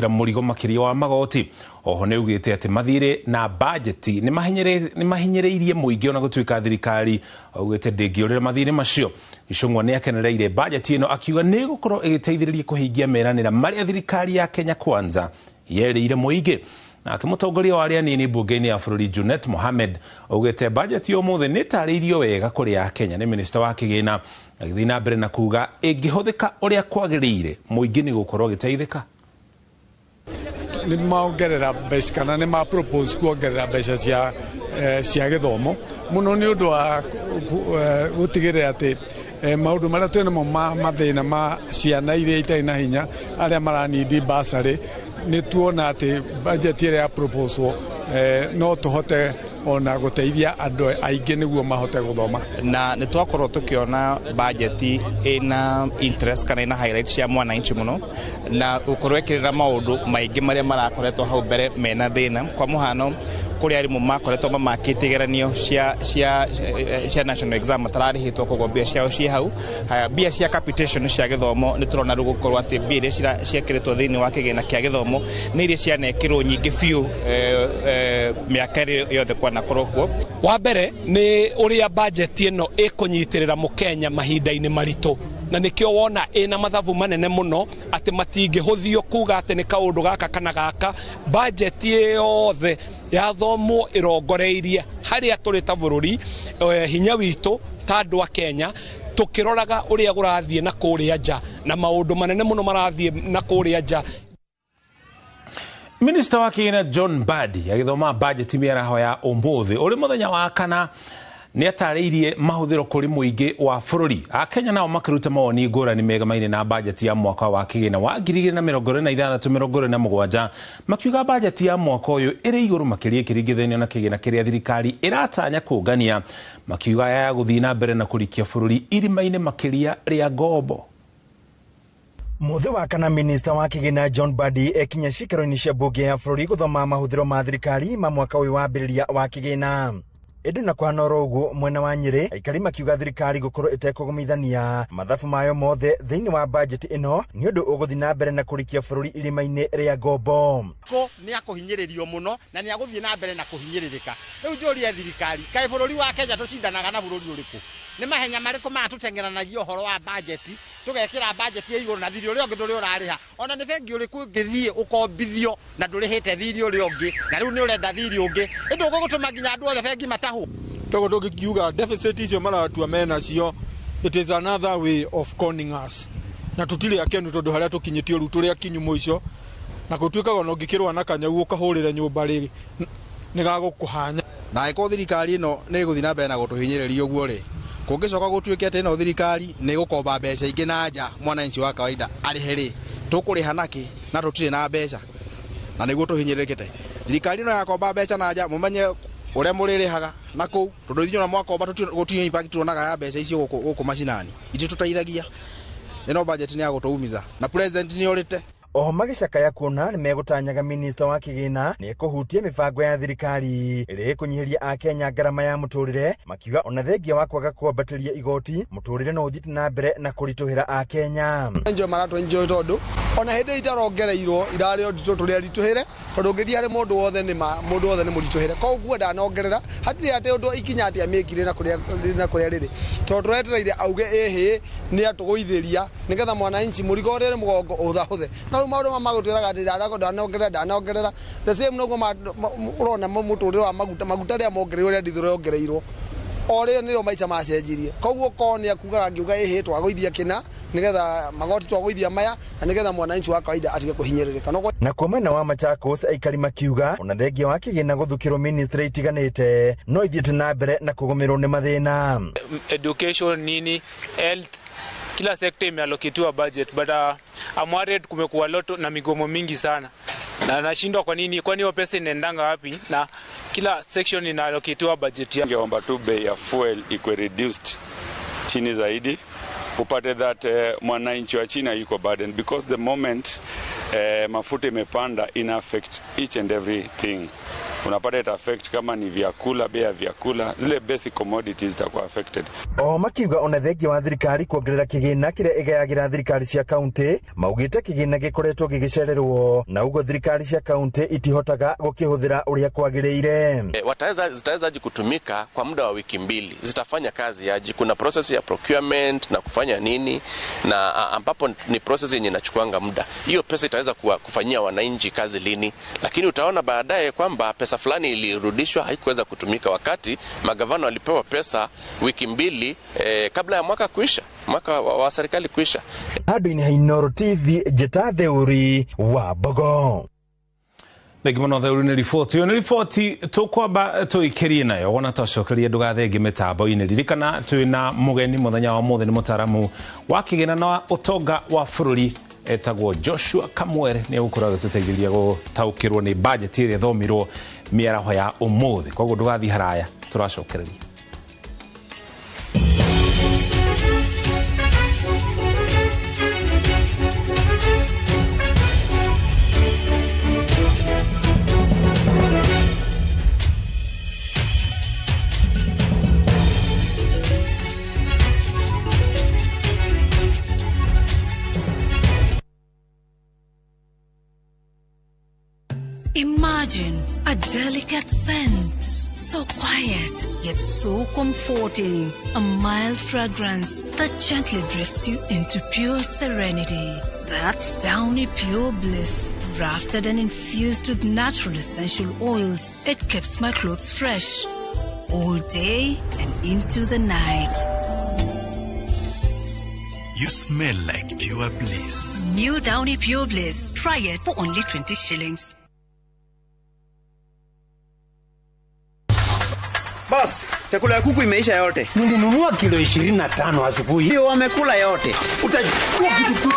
Mũrigo makĩria wa magoti. Oho nĩ augĩte atĩ mathirĩ na bajeti nĩ mahinyĩrĩirie mũingĩ, ona gũtuĩka thirikari augĩte ndĩngĩũrĩra mathirĩ macio. Icũng'wa nĩ akenereire bajeti ĩno, akiuga nĩ ĩgũkorwo ĩgĩteithĩrĩria kũhingia meranĩra marĩa thirikari ya Kenya Kwanza yerĩire mũingĩ. Nake mũtongoria wa arĩa anini mbunge-inĩ ya bũrũri Junet Mohamed augĩte bajeti ya ũmũthĩ nĩ ĩtarĩirio wega kũrĩ Akenya nĩ minista wa kĩgĩna, agĩthiĩ na mbere na kuga ĩngĩhũthĩka ũrĩa kwagĩrĩire mũingĩ nĩ gũkorwo ũgĩteithĩka. Nĩ maongerera mbeca kana nĩ ma propose kuongerera mbeca cia gĩthomo mũno, nĩ ũndũ wa gũtigĩrĩra atĩ maũndũ marĩa twĩ namo ma mathĩna ma ciana iria itarĩ na hinya, arĩa maranindi bursary, nĩ tuona atĩ budget ĩrĩa ya proposal no tũhote ona gũteithia andũ aingĩ nĩguo mahote gũthoma. Na nĩ twakorwo tũkĩona budget ĩna interest kana ĩna highlight cia mwananchi mũno, na gũkorwo ĩkĩrĩra maũndũ maingĩ marĩa marakoretwo hau mbere mena thĩna. Kwa mũhano, kũrĩ arimũ makoretwo mamakĩte igeranio cia national exam matararĩhĩtwo, koguo mbia ciao ciĩ hau. Haya, mbia cia capitation cia gĩthomo, nĩ tũrona rĩu gũkorwo atĩ mbia iria ciekĩrĩtwo thĩinĩ wa kĩgĩna kĩa gĩthomo nĩ iria cianekĩrwo nyingĩ biũ mĩaka ĩrĩa yothe kwanakorwo kuo. Wa mbere nĩ ũrĩa budget ĩno ĩkũnyitĩrĩra mũkenya mahinda-inĩ maritũ, na nĩkĩo wona ĩna mathabu manene mũno atĩ matingĩhũthio kuga atĩ nĩ kaũndũ gaka kana gaka. Budget yothe yathomwo ĩrongoreirie harĩa tũrĩ ta bũrũri, hinya witũ ta andũ a Kenya, tũkĩroraga ũrĩa kũrathiĩ na kũrĩa nja na maũndũ manene mũno marathiĩ na kũrĩa nja. Minista wa kĩgĩna John Mbadi agĩthoma bajeti mĩaraho ya ũmũthĩ ũrĩ mũthenya wa kana nĩ atarĩirie mahũthĩro kũrĩ mũingĩ wa bũrũri. Akenya nao makĩruta mawoni ngũrani megamaine na bajeti ya mwaka wa kĩgĩna wa 2026/27, makiuga bajeti ya mwaka ũyũ ĩrĩ igũrũ makĩria ĩkĩringithanio na kĩgĩna kĩrĩa thirikari ĩratanya kũngania, makiuga ya gũthiĩ na mbere na kũrikia bũrũri irima-inĩ makĩria rĩa ngombo. Mũthĩ wa kana, minista wa kĩgĩna John Mbadi ekinya cikaro-inĩ cia mbunge ya bũrũri gũthoma mahũthĩro ma thirikari ma mwaka ũyũ wambĩrĩria wa kĩgĩna. Ĩndĩ na kũhana oro ũguo, mwena wa Nyĩrĩ aikari makiuga thirikari gũkorwo ĩtekũgũmithania mathabu mayo mothe thĩinĩ wa bajeti ĩno nĩ ũndũ ũgũthiĩ na mbere na kũrikia bũrũri irima-inĩ rĩa ngombo. Ko nĩ akũhinyĩrĩrio mũno na nĩ agũthiĩ na mbere na kũhinyĩrĩrĩka. Rĩu njũrie thirikari, kaĩ bũrũri wa Kenya tũcindanaga na bũrũri ũrĩkũ? Nĩ mahenya marĩkũ maya tũteng'eranagia ũhoro wa bajeti, tũgekĩra bajeti ya igũrũ na thirĩ ũrĩa ũngĩ ndũrĩ ũrarĩha? Ona nĩ bengi ũrĩkũ ũngĩthiĩ ũkombithio na ndũrĩhĩte thirĩ ũrĩa ũngĩ, na rĩu nĩ ũrenda thirĩ ũngĩ? Ĩndĩ ũgũgũtũma nginya andũ othe bengi matahwo. Toguo tũngĩkiuga deficit icio maratua menacio, it is another way of conning us, na tũtirĩ akenu tondũ harĩa tũkinyĩtio rĩu tũrĩ akinyu mũico, na gũtuĩkaga ona ũngĩkĩrũa na kanyau ũkahũrĩre nyũmba rĩ, nĩ gagũkũhanya. Na angĩkorwo thirikari ĩno nĩ ĩgũthiĩ na mbere na gũtũhinyĩrĩria ũguo rĩ, kũngĩcoka gũtuĩke atĩ ĩno thirikari nĩ ĩgũkomba mbeca ingĩ na nja, mwananchi wa kawaida arĩhe rĩ, tũkũrĩha nakĩ na tũtirĩ na mbeca? Na nĩguo tũhinyĩrĩrĩkĩte. Thirikari ĩno yakomba mbeca na nja, mũmenye ũrĩa mũrĩrĩhaga na kũu, tondũ ithuĩ ona mwakomba gũtirĩ impact tuonaga ya mbeca icio gũkũ macinani, ititũteithagia. Ĩno budget nĩ ya gũtũumiza na president nĩ orĩte. Oho magĩcakaya kuona nĩ megũtanyaga minista wa kĩgĩna nĩ ekũhutia mĩbango ya thirikari ĩrĩa ĩkũnyihĩria akenya ngarama ya mũtũrĩre, makiuga ona thengia wa kwaga kwambatĩria igoti, mũtũrĩre no ũthiĩte na mbere na kũritũhĩra akenya. Enjoy maratũ enjoy, tondũ ona hĩndĩ itarongereirwo irarĩ o nditũ, tũrĩ aritũhĩre, tondũ ũngĩthiĩ harĩ mũndũ wothe nĩ ma mũndũ wothe nĩ mũritũhĩre. Koguo ndanongerera hatirĩ atĩ ũndũ ikinya atĩ amĩkire na kũrĩa na kũrĩa rĩrĩ, tondũ tũretereire auge ĩhĩ nĩ atũgũithĩria nĩgetha mwananchi mũrigo ũrĩa ũrĩ mũgongo ũhũthahũthe. Na rĩu maũndũ maya magũtwĩraga atĩ ndanongerera, ndanongerera, the same noguo ũrona mũtũrĩre wa maguta, maguta rĩa mongereirwo, rĩa ndithũrũ yongereirwo o rĩo nĩrĩo maica macenjirie. Koguo korwo nĩ akugaga angiuga ĩhĩ twagũithia kĩna nĩgetha magoti twagũithia maya na nĩgetha mwananchi wa kawaida atige kũhinyĩrĩrĩka. Nakuo mwena wa Machakos aikari makiuga ona thengia wa kĩgĩna gũthukĩrwo ministry itiganĩte no ithiĩte na mbere na kũgũmĩrwo nĩ mathĩna. Education, nini, health, kila sekta imeallocatiwa budget, but I'm worried kumekuwa lot na migomo mingi sana na nashindwa kwa nini, kwani hiyo pesa inaendanga wapi na kila section inaallocatiwa budget ya. Ningeomba tu bei ya fuel ikuwe reduced chini zaidi, upate that mwananchi wa China yuko burden, because the moment mafuta imepanda ina affect each and everything. Unapata ita affect kama ni vyakula, bei ya vyakula, zile basic commodities zitakuwa affected. Oho makiuga ona thengia wa thirikari kuongerera kĩgĩna kĩrĩa ĩgayagĩra thirikari cia kaunti, maugĩte kĩgĩna gĩkoretwo gĩgĩcererwo na ũguo thirikari cia kaunti itihotaga gũkĩhũthĩra ũrĩa kwagĩrĩire. Zitaweza kutumika kwa muda wa wiki 2, zitafanya kazi aje? Kuna process ya procurement na kufanya nini, na ambapo ni process yenye inachukuanga muda. Hiyo pesa itaweza kufanyia wananchi kazi lini? Lakini utaona baadaye kwamba pesa fulani ilirudishwa, haikuweza kutumika wakati magavana walipewa pesa wiki 2 kabla ya mwaka kuisha, mwaka wa serikali kuisha. Handũ-inĩ ha Inooro TV, njĩta Theuri wa Mbogo. Thengi mũno Theuri nĩ riboti ĩyo, nĩ riboti tũkwamba tũikĩrie nayo wona twacokeria ndũgathenge mĩtambo-inĩ. Ririkana twĩna mũgeni mũthenya wa ũmũthĩ, nĩ mũtaaramu wa kĩgĩna na ũtonga wa bũrũri etagwo Joshua Kamwere, nĩ egũkorwo agĩtũteithĩrĩria gũtaũkĩrwo nĩ bajeti ĩrĩa ĩthomirwo mĩaraho ya ũmũthĩ. Koguo ndũgathiĩ haraya, tũracokereria. Imagine a delicate scent, so quiet yet so comforting, a mild fragrance that gently drifts you into pure serenity. That's Downy Pure Bliss, crafted and infused with natural essential oils. It keeps my clothes fresh all day and into the night. You smell like pure bliss. New Downy Pure Bliss. Try it for only 20 shillings. Boss, chakula ya kuku imeisha yote. Nilinunua kilo 25 asubuhi. Ndio wamekula yote. Utachukua kitu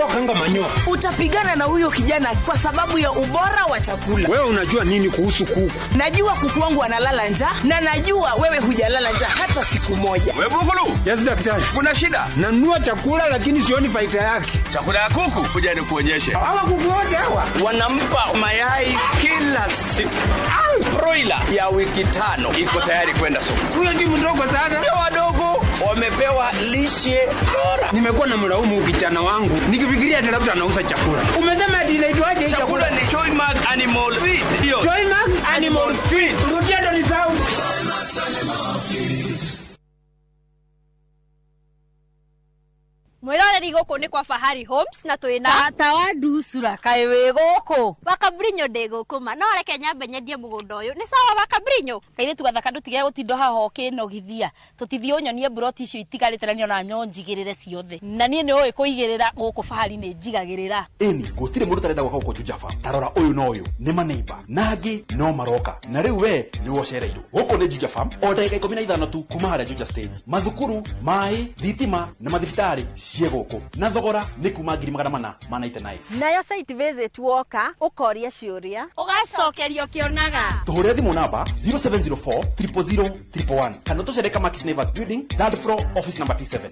kanga manyoa. Utapigana na huyo kijana kwa sababu ya ubora wa chakula. Wewe unajua nini kuhusu kuku? Najua kuku wangu analala njaa na najua wewe hujalala njaa hata siku moja. Wewe Bugulu? Yes daktari. Kuna shida? Nanunua chakula lakini sioni faida yake. Chakula ya kuku kuja nikuonyeshe. Hawa kuku wote hawa wanampa mayai kila siku. Broiler ya wiki 5 iko tayari kwenda soko. Huyo ni mdogo sana. Ndio wadogo wamepewa lishe bora. Nimekuwa na mlaumu kijana wangu nikifikiria ati labda anauza chakula. Umesema ati inaitwaje? Chakula ni Joymax Animal Feed. Ndio. Joymax Animal Feed. Rudia ndo nisahau. Joymax Animal Feed. Mwiroreri guku ni kwa Fahari Homes na twina tata wa nducura kaĩ wĩ gũkũ Wakabrinyo ndĩ gũkũ ma no reke nyambe nyendie mũgũnda ũyũ nĩ sawa Wakabrinyo kairĩtu gathaka ndũtige gũtinda haha ũkĩnogithia tũtithiĩ ũnyonie mburoti icio itigarĩte na niona nyo njigĩrĩre ciothe na niĩ nĩ ũĩ kũigĩrĩra gũkũ Fahari nĩ njigagĩrĩra ĩni gũtirĩ mũndũ ũtarenda gwaka gũkũ Juja Farm tarora ũyũ na ũyũ nĩ maneiba na angĩ no maroka na rĩu we nĩwe ũcereirwo gũkũ nĩ Juja Farm o ndagĩka 15 tu kuma harĩa Juja stage mathukuru maĩ thitima na mathibitarĩ cie gũkũ na thogora nĩ kuma 499. Nayo site visit woka ũkoria ciũria ũgacokerio kĩonaga tũhũrĩre thimũ namba 0704 000 111 kana tũcere Kamakis Neighbors Building third floor office number T7.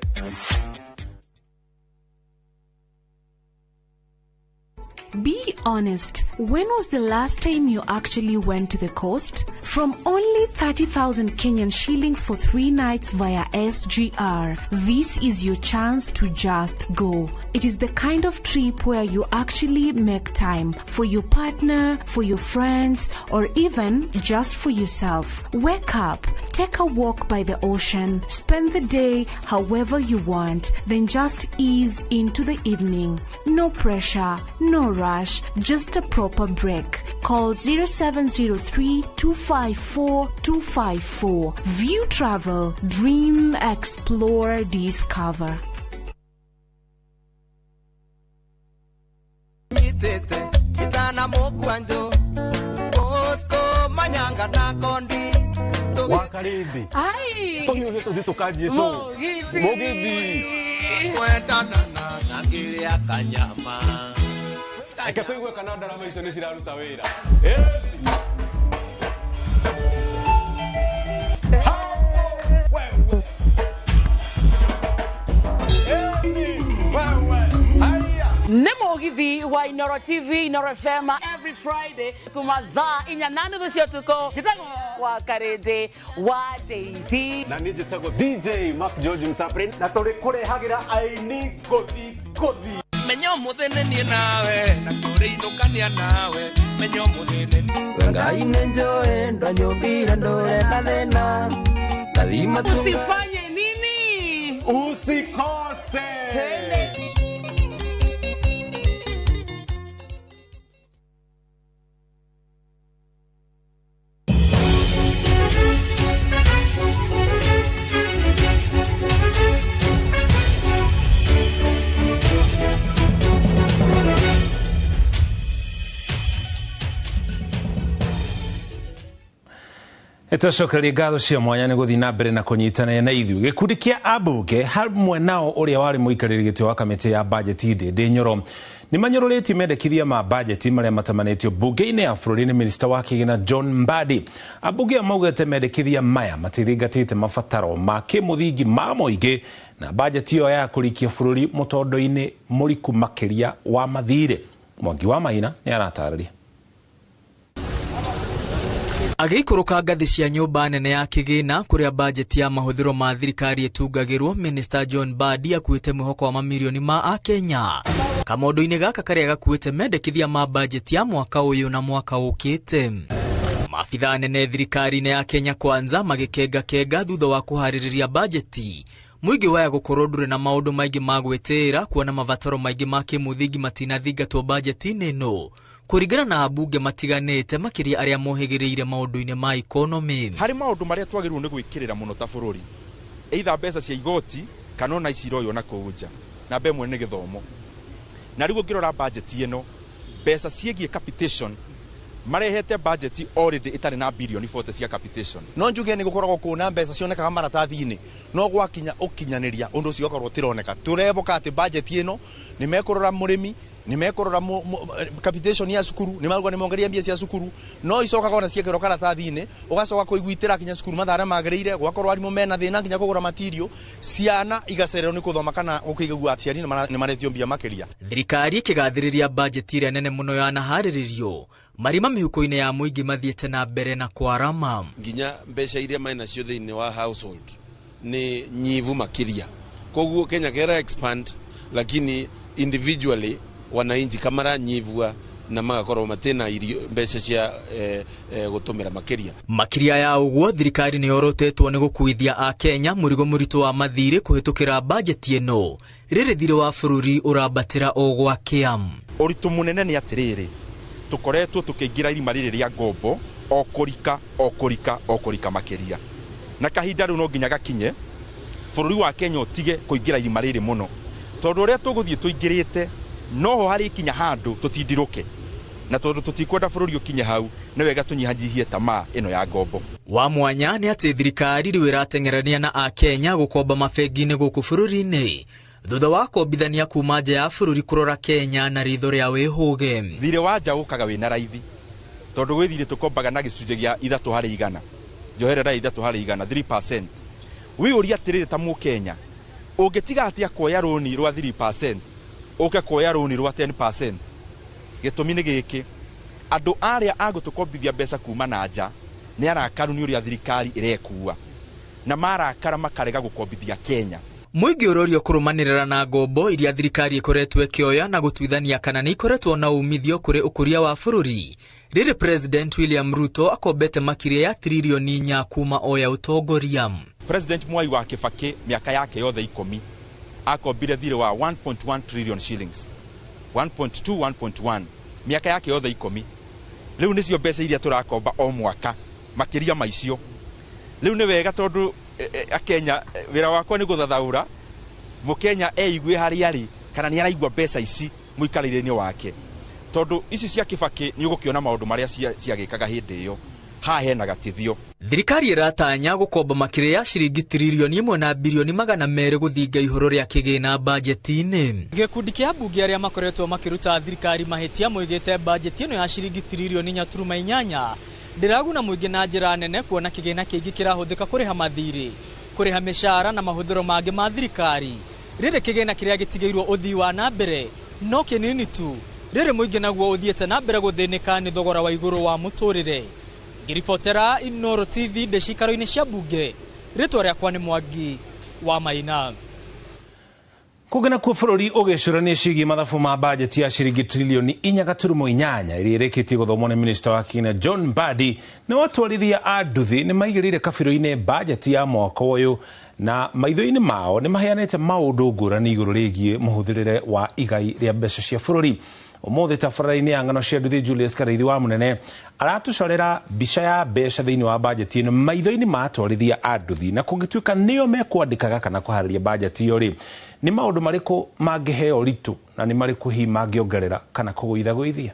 Be honest, when was the last time you actually went to the coast? From only 30,000 Kenyan shillings for 3 nights via SGR, this is your chance to just go. It is the kind of trip where you actually make time for your partner, for your friends, or even just for yourself. Wake up, take a walk by the ocean, spend the day however you want, then just ease into the evening. No pressure, no rush, just a proper break. Call 0703 254 254. View Travel, dream, explore, discover. Ai. Reke tũigue kana ndarama icio nĩ ciraruta wĩra. Nĩ mũgithi. Mugithi wa Inoro TV, Inoro FM every Friday kuma thaa 4 na nuthu cia ũtukũ. Njĩtagwo wa Karĩndĩ wa Daisy. Na niĩ njĩtagwo DJ Mark George Msaprin na tũrĩkũrehagĩra aini ngũthi ngũthi. Menyo mũthĩ niĩ nawe na tũrĩinũkania nawe menyo mũthĩ nĩ Ngai nĩ njũĩ ndwanyũmbire ndũre na thĩna. Usifanye nini? Usikose. Twende. Nĩtwacokeria ngatho cia mwanya nĩ gũthiĩ na mbere na kũnyitanĩra na ithuĩ. Gĩkundi kĩa ambunge hamwe nao ũrĩa warĩ mũikarĩri gĩtĩ wa kamĩtĩ ya bajeti Ndĩndĩ Nyoro nĩ manyũrũrĩtie mendekithia ma bajeti marĩa matamanĩtio bunge-inĩ ya bũrũri nĩ minista wa kĩgĩna John Mbadi. Ambunge aya maugĩte mendekithia maya matithingatĩte mabataro ma kĩmũthingi ma mũingĩ na bajeti ĩyo ya kũrikia bũrũri mũtondo-inĩ mũriku makĩria wa mathirĩ. Mwangi wa Maina nĩ aratarĩria. Agĩikũrũka ngathĩ cia nyũmba nene ya kĩgĩna kũrĩa bajeti ya mahũthĩro ma thirikari ĩtungagĩrwo, Minister John Mbadi akuĩte mwĩhoko wa mamirioni ma akenya kamondo-inĩ gaka karĩa gakuĩte mendekithia ma bajeti ya mwaka ũyũ na mwaka ũkĩte. Maabithaa anene thirikari-inĩ ya Kenya Kwanza magĩkengakenga thutha wa kũharĩrĩria bajeti mũingĩ waya gũkorwo ndũrĩ na maũndũ maingĩ ma gwĩtĩĩra kuona mabataro maingĩ ma kĩmũthingi matinathingatwo bajeti-inĩ ĩno kũringana na ambunge matiganĩte makĩria arĩa mohĩgĩrĩire maũndũ-inĩ ma ikonomi. Harĩ maũndũ marĩa twagĩrĩirwo nĩ gwĩkĩrĩra mũno ta bũrũri, either mbeca cia igoti kana ona ici iroywo na kũu nja. Namba ĩmwe nĩ gĩthomo. Na rĩu ũngĩrora bajeti ĩno, mbeca ciĩgiĩ capitation marehete bajeti already ĩtarĩ na bilioni 40 cia capitation. No njuge nĩ gũkoragwo kũna mbeca cionekaga maratathi-inĩ, no gwakinya ũkinyanĩria ũndũ ũcio ũgakorwo ũtironeka. Tũreboka atĩ bajeti ĩno nĩ mekũrora mũrĩmi, nĩ mekũrora capitation ya cukuru, nĩ maruga nĩ mongeria mbia cia cukuru, no icokaga ona ciekĩrwo karatathi-inĩ, ũgacoka kũiguitĩra kinya cukuru mathaa arĩa magĩrĩire, gwakorwo arimũ mena thĩna nginya kũgũra material, ciana igacererwo nĩ gũthoma kana gũkĩigua aciari nĩ maretio mbia makĩria. Thirikari ĩkĩgathĩrĩria bajeti ĩrĩa nene mũno yanaharĩrĩrio, marima mĩhuko-inĩ ya mũingĩ mathiĩte na mbere na kwarama. Nginya mbeca iria mena cio thĩinĩ wa household nĩ nyivu makĩria, koguo Kenya kera expand, lakini individually wananchi kamara nyivua na magakorwo matena irio mbeca cia gutumira makiria. Makiria ya uguo thirikari ni yorotetwo ni gukuithia a Kenya murigo muritu wa mathiri kuhitukira bajeti ĩno rĩrĩ thirĩ wa bũrũri ũrambatĩra o gwakĩa. Ũritũ mũnene nĩ atĩrĩrĩ, tũkoretwo tũkĩingĩra irima rĩrĩ rĩa ngombo o kũrika o kũrika o kũrika makĩria, na kahinda rĩu no nginya gakinye bũrũri wa Kenya ũtige kũingĩra irima rĩrĩ mũno, tondũ ũrĩa tũgũthiĩ tũingĩrĩte noho harĩkinya handũ tũtindirũke, na tondũ tũtikwenda bũrũri ũkinye hau nĩ wega tũnyihanyihie tamaa ĩno ya ngombo. Wa mwanya nĩ atĩ thirikari rĩu ĩrateng'erania na akenya gũkomba mabengi-inĩ gũkũ bũrũri-inĩ thutha wa kombithania kuma nja ya bũrũri kũrora Kenya na ritho rĩa wĩhũge. Thirĩ wa nja ũkaga wĩna raithi, tondũ gwĩ thirĩ tũkombaga na gĩcunjĩ gĩa 3%, njoherera 3%, 3%. Wĩyũrie atĩrĩrĩ ta mũkenya, ũngĩtiga atĩa kuoya rũni rwa 3% ũke kuoya rũni rwa 10%? Gĩtũmi nĩ gĩkĩ, andũ arĩa a gũtũkombithia mbeca kuma na nja nĩ arakaru nĩ ũrĩa thirikari ĩrekua, na marakara makarega gũkombithia Kenya. Mũingĩ ũrorio kũrũmanĩrĩra na ngombo iria thirikari ĩkoretwo ĩkĩoya na gũtuithania kana nĩ ikoretwo na umithio kũrĩ ũkũria wa bũrũri. Rĩrĩ President William Ruto akombete makĩria ya tririoni 4 kuma oya ũtongoria. President Mwai wa Kibaki mĩaka yake yothe 10 akombire thirĩ wa 1.1 trillion shillings, 1.2 1.1 mĩaka yake yothe 10. Rĩu nĩcio mbeca iria tũrakomba o mwaka makĩria ma icio. Rĩu nĩ wega tondũ akenya wĩra wakwa nĩ gũthathaũra mũkenya eigue harĩa arĩ kana nĩ araigua mbeca ici mũikarĩre-inĩ wake, tondũ ici cia Kibaki nĩ ũgũkĩona maũndũ marĩa ciagĩkaga hĩndĩ ĩyo, haha hena gatithio. Thirikari ĩratanya gũkomba makĩria ya ciringi tririoni 1 na bilioni 200 gũthinga ihoro rĩa kĩgĩna bajeti-inĩ. Gĩkundi kĩa ambunge arĩa makoretwo makĩruta thirikari mahĩtia moigĩte bajeti ĩno ya ciringi tririoni 4.8 ndĩraguna mũingĩ na njĩra nene, kuona kĩgĩna kĩingĩ kĩrahũthĩka kũrĩha mathirĩ, kũrĩha mĩcara na mahũthĩro mangĩ ma thirikari. Rĩrĩ kĩgĩna kĩrĩa gĩtigĩirwo ũthii wa na mbere No kĩnini tu rĩrĩ mũingĩ naguo ũthiĩte na mbere gũthĩnĩka nĩ thogora wa igũrũ wa mũtũrĩre. Ngĩribotera Inooro TV ndĩ ciikaro-inĩ cia mbunge, rĩtwa rĩakwa nĩ Mwangi wa Maina. Kũngĩ nakuo bũrũri ũgĩcũrania ciĩgiĩ mathabu ma bajeti ya ciringi trilioni 4.8 ĩrĩa ĩrĩkĩtie gũthomwo nĩ minista wa kĩgĩna John Mbadi nĩ watwarithia a nduthi nĩ maigĩrĩire kabirũ-inĩ bajeti ya mwaka ũyũ na maitho-inĩ mao nĩ maheanĩte maũndũ ngũrani igũrũ rĩgiĩ mũhũthĩrĩre wa igai rĩa mbeca cia bũrũri. Ũmũthĩ tabarĩra-inĩ ya ng'ano cia nduthi Julius Karaithi wa Mũnene aratũcorera mbica ya mbeca thĩinĩ wa bajeti ĩno maitho-inĩ ma atwarithia a nduthi, na kũngĩtuĩka nĩo mekwandĩkaga kana kũharĩria bajeti ĩyo rĩ, nĩ maũndũ marĩkũ mangĩheo ũritũ na nĩ marĩkũ hihi mangĩongerera kana kũgũithagũithia.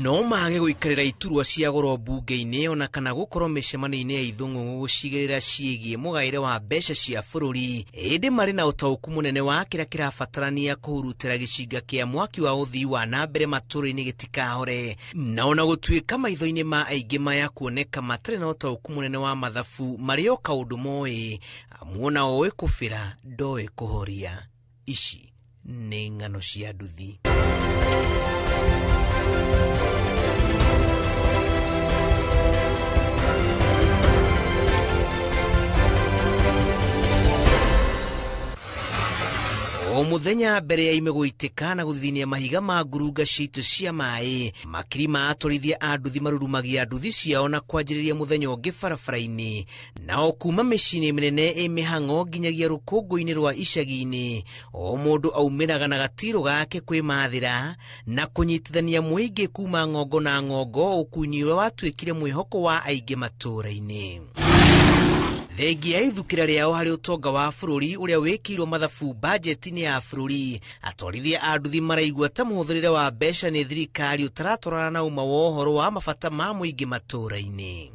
No mage gũikarĩra iturwa cia goro mbunge-inĩ ona kana gũkorwo mĩcemanio-inĩ ya ithũng'ũng'ũ gũcigĩrĩra ciĩgiĩ mũgaĩre wa mbeca cia bũrũri, ĩndĩ marĩ na ũtaũku mũnene wa kĩrĩa kĩrabatarania kũhurutĩra gĩcinga kĩa mwaki wa ũthii wa na mbere matũũra-inĩ gĩtikahore. Na ona gũtuĩka maitho-inĩ ma aingĩ maya kuoneka matarĩ na ũtaũku mũnene wa mathabu, marĩ o kaũndũ moĩ, amu ona oĩ kũbĩra ndoĩ kũhoria. Ici nĩ ng'ano cia nduthi. O mũthenya mbere ya ime gũitĩka na gũthithinia mahiga ma ngurunga citũ cia maĩ, makiri ma atwarithia a nduthi marurumagia nduthi ciao na kwanjĩrĩria mũthenya ũngĩ barabara-inĩ, nao kuma mĩciĩ-inĩ mĩnene ĩ mĩhang'o nginyagia rũkũngũ-inĩ rwa icagi-inĩ, o mũndũ aumĩraga na gatirũ gake kwĩmathĩra na kũnyitithania mũingĩ kuma ng'ongo na ng'ongo, ũkuini ũrĩa watuĩkire mwĩhoko wa aingĩ matũũra-inĩ. Thengia ya ithukĩra rĩao harĩ ũtonga wa bũrũri ũrĩa wĩkĩirwo mathabu bajeti-inĩ ya bũrũri, atwarithia a nduthi maraigua ta mũhũthĩrĩre wa mbeca nĩ thirikari ũtaratwarana na ũma wa ũhoro wa mabata ma mũingĩ matũũra-inĩ.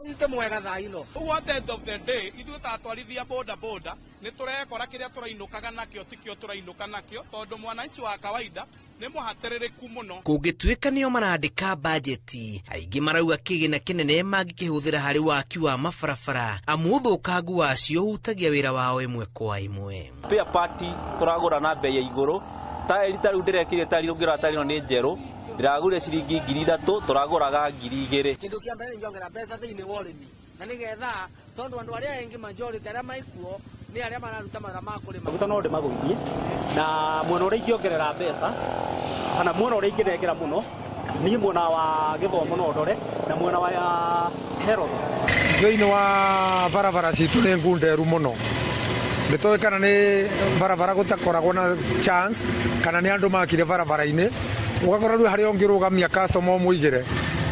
Nĩ mwega thaa ino. Ũguo at the end of the day ithuĩ ta atwarithia boda boda nĩ tũrekora kĩrĩa tũrainũkaga nakĩo tikĩo tũrainũka nakĩo, tondũ mwananchi wa kawaida nĩ mũhatĩrĩrĩku mũno. Kũngĩtuĩka nĩo marandĩka bajeti, aingĩ marauga kĩgĩna kĩnene mangĩkĩhũthĩra harĩ waki wa mabarabara, amu ũthũkangu wacio ũhutagia wĩra wao ĩmwe kwa ĩmwe. Spare part tũragũra na bei ya igũrũ, taĩri ta rĩu ndĩrekire taĩri ũngĩrora taĩri ĩno nĩ njerũ, ndĩragũrire ciringi 3,000 tũragũraga 2,000. Kĩndũ kĩa mbere nĩ mbeca thĩinĩ wa ũrĩmi, na nĩgetha tondũ andũ arĩa aingĩ majority arĩa maikuo nĩ arĩa mararuta mawĩra ma kũrĩma. Maguta no ndĩmagũithie, na mwena ũrĩa ingĩongerera mbeca kana mwena ũrĩa ingĩnengera mũno niĩ mwena wa gĩthomo no ndore na mwena wa health. Thĩinĩ wa barabara citũ nĩ ngunderu mũno, nĩtũĩ kana nĩ barabara gũtakoragwo na chance kana nĩ andũ makire barabara-inĩ, ũgakora rĩu harĩa ũngĩrũgamia customer ũmũigĩre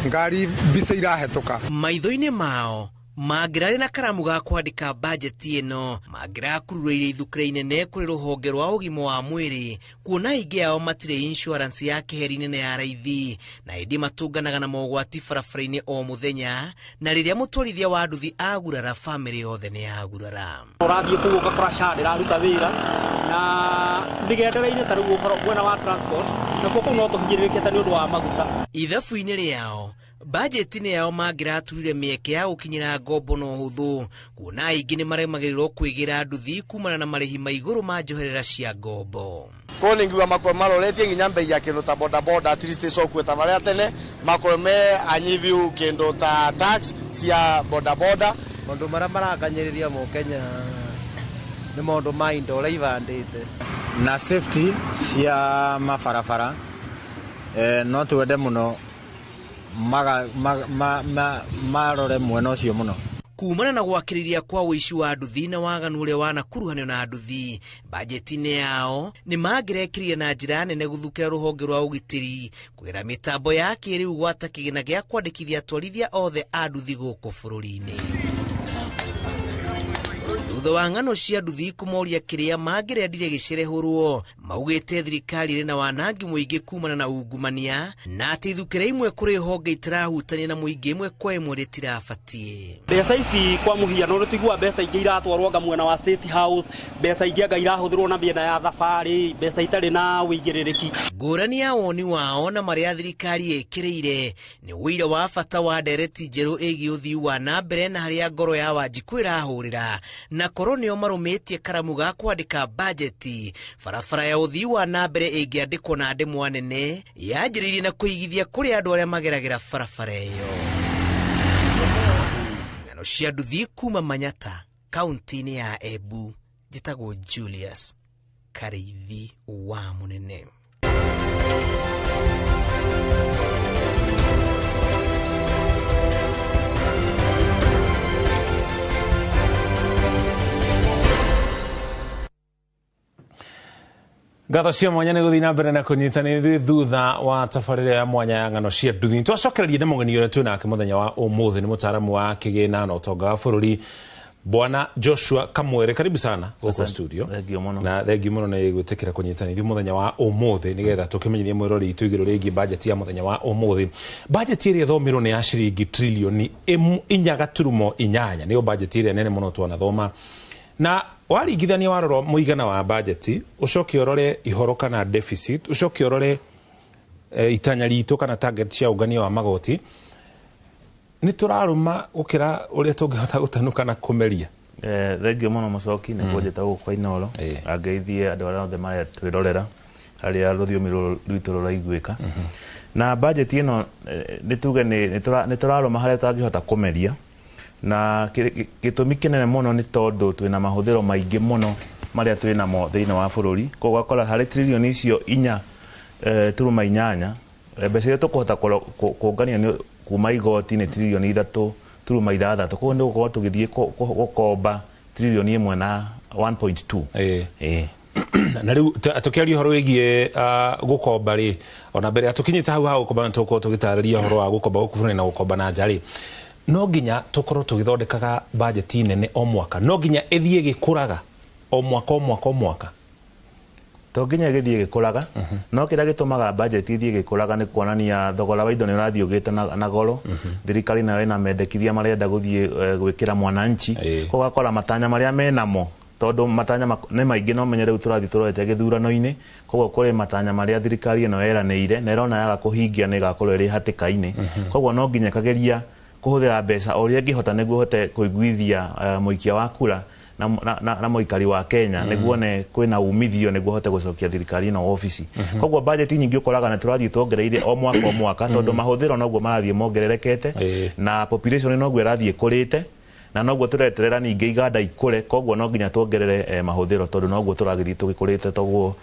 ngari mbica irahetũka. Maitho-inĩ mao mangĩrarĩ na karamu ga kwandĩka bajeti ĩno, mangĩrakururĩire ithukĩra inene kũrĩ rũhonge rwa ũgima wa mwĩrĩ, kuona aingĩ ao matirĩ insurance ya keheri nene ya raithi, na ĩndĩ matũnganaga na mogwati barabara-inĩ o mũthenya, na rĩrĩa mũtwarithia wa nduthi agurara bamĩrĩ yothe nĩ yagurara. Ũrathiĩ kũu ũgakora SHA ndĩraruta wĩra na mĩgendere-inĩ ta rĩu ũhoro mwena wa transport, nakuo kũu no tũhinyĩrĩrĩkĩte nĩ ũndũ wa maguta. Ithabu-inĩ rĩao bajeti-inĩ yao mangĩraturire mĩeke ya gũkinyĩra ngombo na ũhũthũ, kuona aingĩ nĩ maremagĩrĩrwo kwĩgĩra nduthi kumana na marĩhi ma igũrũ ma njoherera cia ngombo. Koguo nĩ ngiuga makorwo maroretie nginya mbei ya kĩndũ ta boda boda at least ĩcokue ta marĩa tene, makorwo me anyiviu kĩndũ ta tax cia boda boda. Maũndũ marĩa marakanyĩrĩria mũkenya nĩ maũndũ ma indo ũrĩa ibandĩte na safety cia mabarabara, no twende mũno marore mwena ũcio mũno. Kumana na gwakĩrĩria kwa ũici wa nduthi na waganu ũrĩa wanakuruhanio na nduthi, bajeti-inĩ yao nĩ mangĩrekĩrire na njĩra nene gũthukĩra rũhonge rwa ũgitĩri kũgerera mĩtambo ya kĩrĩu gwata kĩgĩna gĩa kwandĩkithia atwarithia othe a nduthi gũkũ bũrũri-inĩ. Thutha wa ng'ano cia nduthi kũmoria kĩrĩa mangĩrendire gĩcerehũrwo, maugĩte thirikari ĩrĩ na wanangi mũingĩ kumana na ungumania na atĩ ithukĩra imwe kũrĩ honge itirahutania na mũingĩ ĩmwe kwa ĩmwe rĩtirabatiĩ. Mbeca ici kwa mũhiano nĩ tũiguaga mbeca ingĩ iratwarwo anga mwena wa State House, mbeca ingĩ anga irahũthĩrwo na mĩena ya thabarĩ, mbeca itarĩ na ũigĩrĩrĩki. Ngũrani ya woni wao na marĩa thirikari ĩkĩrĩire nĩ ũira wa bata wa ndereti njerũ ĩgiĩ ũthii wa na mbere na harĩa ngoro ya Wanjikũ ĩrahũrĩra, na korwo nĩo marũmĩtie karamu ga kwandĩka bajeti. Barabara ya ũthii wa na mbere ĩngĩandĩkwo na ndemwa nene yanjĩrĩirie na kũigithia kũrĩ andũ arĩa mageragĩra barabara ĩyo. Ng'ano cia nduthi kuma Manyata, kaunti-inĩ ya Embu, njĩtagwo Julius Karĩithi wa Mũnene. Ngatho cia mwanya nĩ gũthiĩ na mbere na kũnyitanĩra ithuĩ thutha wa tabarĩra ya mwanya ya ng'ano cia nduthi. Twacokereria na mũgeni ũrĩa twĩ nake mũthenya wa ũmũthĩ nĩ mũtaaramu wa kĩgĩna na ũtonga wa bũrũri Bwana Joshua Kamwere. Karibu sana gũkũ studio. Na thengiũ mũno nĩ gwĩtĩkĩra kũnyitanĩra ithuĩ mũthenya wa ũmũthĩ nĩgetha tũkĩmenyithie mwĩrori witũ igũrũ rĩgiĩ bajeti ya mũthenya wa ũmũthĩ. Bajeti ĩrĩa ĩthomirwo nĩ ya ciringi trilioni 4.8, nĩyo bajeti ĩrĩa nene mũno twanathoma. Na waringithania warora mũigana wa bajeti, ũcoke ũrore ihoro kana deficit, ũcoke ũrore itanya ritũ kana target cia ũngania wa magoti, nĩ tũrarũma gũkĩra ũrĩa tũngĩhota gũtanuka na kũmeria. Thengiũ mũno Mũcoki nĩ kũnjĩta gũkũ kwa Inooro. Angeithie andũ arĩa othe maretwĩrorera harĩa rũthiomi rwitũ rũraiguĩka. Na bajeti ĩno nĩ tuge nĩ tũrarũma harĩa tũtangĩhota kũmeria, na gĩtũmi kĩnene mũno nĩ tondũ twĩna mahũthĩro maingĩ mũno marĩa twĩnamo thĩinĩ wa bũrũri. Koguo ũgakora harĩ trilioni icio 4.8, mbeca iria tũkũhota kũngania nĩ kuma igoti nĩ trilioni 3.6. Koguo nĩ gũkorwo tũgĩthiĩ gũkomba trilioni 1 na 1.2. Na rĩu tũkĩaria ũhoro wĩgiĩ gũkomba rĩ, ona mbere ya tũkinyĩte hau ha gũkomba nĩ tũgũkorwo tũgĩtarĩria ũhoro wa gũkomba gũkũ bũrũri na gũkomba na nja rĩ, no nginya tũkorwo tũgĩthondekaga bajeti nene o mwaka, no nginya ĩthiĩ ĩgĩkũraga o mwaka o mwaka o mwaka. To nginya ĩgĩthiĩ ĩgĩkũraga, no kĩrĩa gĩtũmaga bajeti ĩthiĩ ĩgĩkũraga nĩ kuonania thogora wa indo nĩ ũrathiĩ ũgĩte na goro. Thirikari nayo ĩna mendekithia marenda gũthiĩ gwĩkĩra mwananchi. Koguo ũgakora matanya marĩa menamo, tondũ matanya nĩ maingĩ, no menye rĩu tũrathiĩ tũrorete gĩthurano-inĩ. Koguo kũrĩ matanya marĩa thirikari ĩno yeranĩire na ĩrona yaga kũhingia nĩ ĩgakorwo ĩrĩ hatĩka-inĩ. Koguo no nginya ĩkageria kũhũthĩra mbeca o ũrĩa ĩngĩhota nĩguo ĩhote kũiguithia mũikia wa kura na mũikari wa Kenya, nĩguo one kwĩna umithio nĩguo hote gũcokia thirikari ĩno obici. Koguo bajeti nyingĩ ũkoraga nĩ tũrathiĩ tuongereire o mwaka o mwaka, tondũ mahũthĩro noguo marathiĩ mongererekete na population noguo ĩrathiĩ ĩkũrĩte, na noguo tũreterera ningĩ iganda ikũre. Koguo no nginya tuongerere mahũthĩro tondũ noguo tũragĩthiĩ tũgĩkũrĩte. Toguo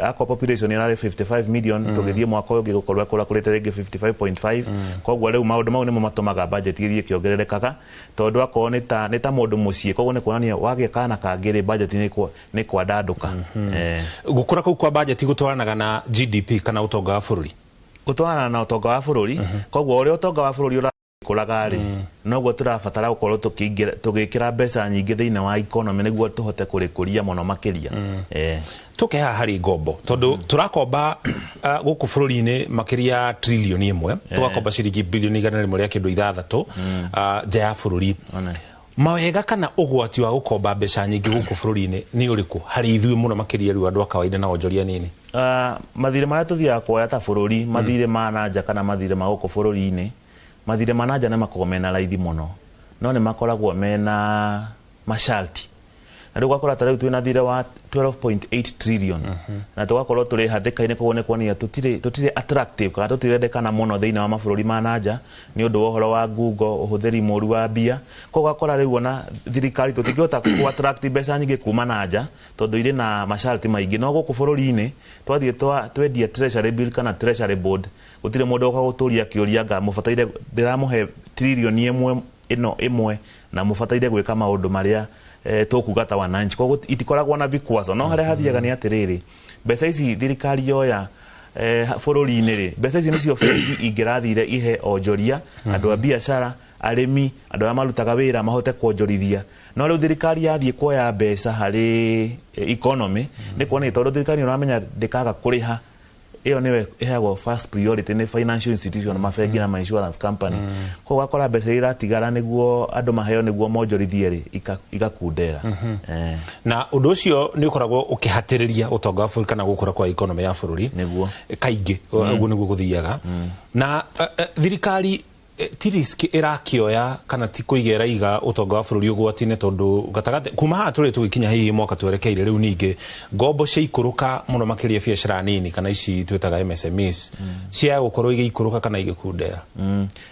akorwo population ĩrarĩ 55 million, tũgĩthiĩ mwaka ũyũ ũngĩ gũkorwo ĩkũrakũrĩte rĩngĩ 55.5. Koguo rĩu maũndũ mau nĩmo matũmaga bajeti ĩthiĩ ĩkĩongererekaga, tondũ akorwo nĩ ta mũndũ mũciĩ, koguo nĩ kuonania wagĩa kana kangĩ rĩ, bajeti nĩ kwandandũka. Gũkũra kũu kwa bajeti gũtwaranaga na GDP kana ũtonga wa bũrũri? Gũtwarana na ũtonga wa bũrũri. Koguo ũrĩa ũtonga wa bũrũri ũrakũraga rĩ, noguo tũrabatara gũkorwo tũgĩkĩra mbeca nyingĩ thĩinĩ wa economy nĩguo tũhote kũrĩkũria mũno makĩria. Tũke haha harĩ ngombo, tondũ tũrakomba gũkũ bũrũri-inĩ makĩria trilioni 1, tũgakomba ciringi bilioni 106 nja ya bũrũri. Mawega kana ũgwati wa gũkomba mbeca nyingĩ gũkũ bũrũri-inĩ nĩ ũrĩkũ harĩ ithuĩ mũno makĩria rĩu andũ a kawaida na onjoria nini? Mathirĩ marĩa tũthiaga kuoya ta bũrũri, mathirĩ ma na nja kana mathirĩ ma gũkũ bũrũri-inĩ, mathirĩ ma na nja nĩ makoragwo mena raithi mũno, no nĩ makoragwo mena masharti. Na rĩu ũgakora ta rĩu twĩna thirĩ wa 12.8 trillion, na tũgakorwo tũrĩ hatĩka-inĩ. Koguo nĩ kuonania tũtirĩ attractive kana tũtirendekana mũno thĩinĩ wa mabũrũri ma na nja nĩ ũndũ wa ũhoro wa ngungo, ũhũthĩri mũru wa mbia. Koguo ũgakora rĩu ona thirikari tũtingĩhota kũ attract mbeca nyingĩ kuma na nja tondũ irĩ na masharti maingĩ. No gũkũ bũrũri-inĩ twathiĩ twendia treasury bill kana treasury board, gũtirĩ mũndũ ũka gũtũria kĩũria nga mũbataire ndĩramũhe trilioni 1 ĩno ĩmwe na mũbataire gwĩka maũndũ marĩa tũkuga ta wananchi. Koguo itikoragwo na vikwazo. No harĩa hathiaga nĩ atĩrĩrĩ, mbeca ici thirikari yoya bũrũri-inĩ rĩ, mbeca ici nĩcio bengi ingĩrathire ihe onjoria, andũ a biacara, arĩmi, andũ arĩa marutaga wĩra mahote kuonjorithia. No rĩu thirikari yathiĩ kuoya mbeca harĩ economy, nĩ kuonania tondũ thirikari nĩ ũramenya ndĩkaga kũrĩha, ĩyo nĩyo ĩheagwo first priority nĩ financial institution, mabengi na ma insurance company. Koguo ũgakora mbeca iria iratigara nĩguo andũ maheo nĩguo monjorithie rĩ, igakundera. Na ũndũ ũcio nĩ ũkoragwo ũkĩhatĩrĩria ũtonga wa bũrũri kana gũkũra kwa economy ya bũrũri nĩguo kaingĩ. Ũguo nĩguo gũthiaga na thirikari ti risk ĩrakĩoya kana ti kũiga ĩraiga ũtonga wa bũrũri ũgwati-inĩ, tondũ gatagatĩ kuma haha tũrĩ tũgĩkinya hihi mwaka twerekeire rĩu, ningĩ ngombo ciaikũrũka mũno makĩria biacara nini kana ici twĩtaga MSMEs cia gũkorwo igĩikũrũka kana igĩkundera.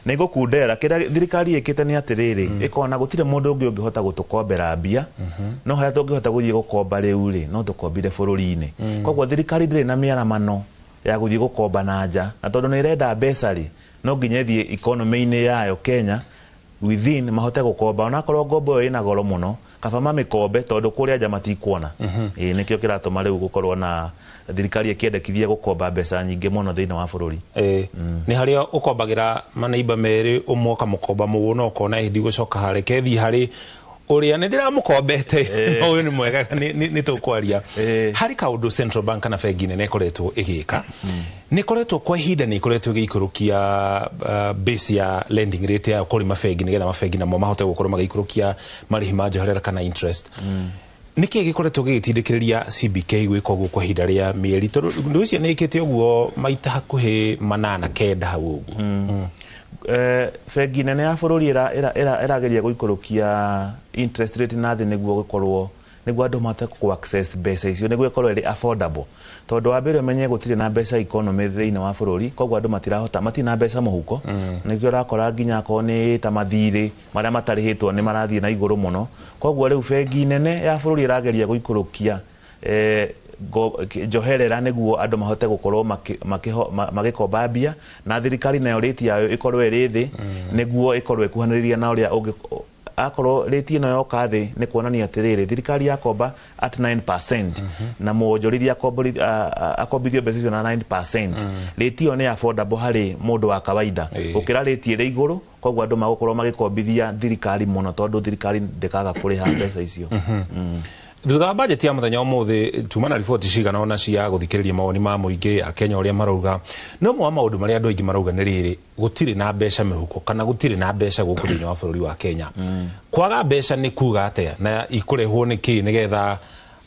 Nĩ igũkundera. Kĩrĩa thirikari ĩkĩte nĩ atĩrĩrĩ, ĩkona gũtirĩ mũndũ ũngĩ ũngĩhota gũtũkombera mbia, no harĩa tũngĩhota gũthiĩ gũkomba rĩu rĩ, no tũkombire bũrũri-inĩ. Koguo thirikari ndĩrĩ na mĩaramano ya gũthiĩ gũkomba na nja, na tondũ nĩ ĩrenda mbeca rĩ, no nginya ĩthiĩ economy-inĩ yayo Kenya within mahote gũkomba, onakorwo ngombo ĩyo ĩna goro mũno, kaba mamĩkombe tondũ kũrĩa nja matikuona. Ĩĩ, nĩkĩo kĩratũma rĩu gũkorwo na thirikari ĩkĩendekithia gũkomba mbeca nyingĩ mũno thĩinĩ wa bũrũri. Ĩĩ, nĩ harĩa ũkombagĩra maneiba merĩ, ũmwe ũkamũkomba mũgũnda, ũkona ĩndi gũcoka hareke thiĩ harĩ ũrĩa nĩ ndĩramũkombete, no ũyũ nĩ mwega nĩ tũkwaria. Harĩ kaũndũ Central Bank kana bengi nene ĩkoretwo ĩgĩka, nĩ ĩkoretwo kwa ihinda nĩ ĩkoretwo ĩgĩikũrũkia base ya lending rate yayo kũrĩ mabengi, nĩgetha mabengi namo mahote gũkorwo magĩikũrũkia marĩhi ma njoherera kana interest. Nĩkĩ gĩkoretwo gĩgĩtindĩkĩrĩria CBK gwĩka ũguo kwa ihinda rĩa mĩeri, tondũ ũndũ ũcio nĩ ĩkĩte ũguo maita hakuhĩ 8 9 hau ũguo? Bengi nene ya bũrũri ĩrageria gũikũrũkia interest rate na thĩ nĩguo gũkorwo nĩguo andũ mahote kũ access mbeca icio, nĩguo ĩkorwo ĩrĩ affordable, tondũ wa mbere ũmenye gũtirĩ na mbeca economy thĩinĩ wa bũrũri, koguo andũ matirahota, matirĩ na mbeca mũhuko. Nĩkĩo ũrakora nginya akorwo nĩ ta mathirĩ marĩa matarĩhĩtwo nĩ marathiĩ na igũrũ mũno. Koguo rĩu bengi nene ya bũrũri ĩrageria gũikũrũkia njoherera nĩguo andũ mahote gũkorwo magĩkomba mbia, na thirikari nayo rate yayo ĩkorwo ĩrĩ thĩ, nĩguo ĩkorwo ĩkuhanĩrĩria na ũrĩa ũngĩ. Akorwo rate ĩno yoka thĩ, nĩ kuonania atĩrĩrĩ, thirikari yakomba at 9% na mwonjorithia akombithio mbeca icio na 9%, rate ĩyo nĩ affordable harĩ mũndũ wa kawaida gũkĩra rate ĩrĩ igũrũ. Koguo andũ magũkorwo magĩkombithia thirikari mũno tondũ thirikari ndĩkaga kũrĩha mbeca icio. Thutha wa bajeti ya mũthenya ũmũthĩ, tuma na riboti cigana ũna cia gũthikĩrĩria mawoni ma mũingĩ a Kenya ũrĩa marauga. No ũmwe wa maũndũ marĩa andũ aingĩ marauga nĩ rĩrĩ, gũtirĩ na mbeca mĩhuko kana gũtirĩ na mbeca gũkũ thĩinĩ wa bũrũri wa Kenya. Kwaga mbeca nĩ kuga atĩa, na ikũrehwo nĩ kĩ nĩgetha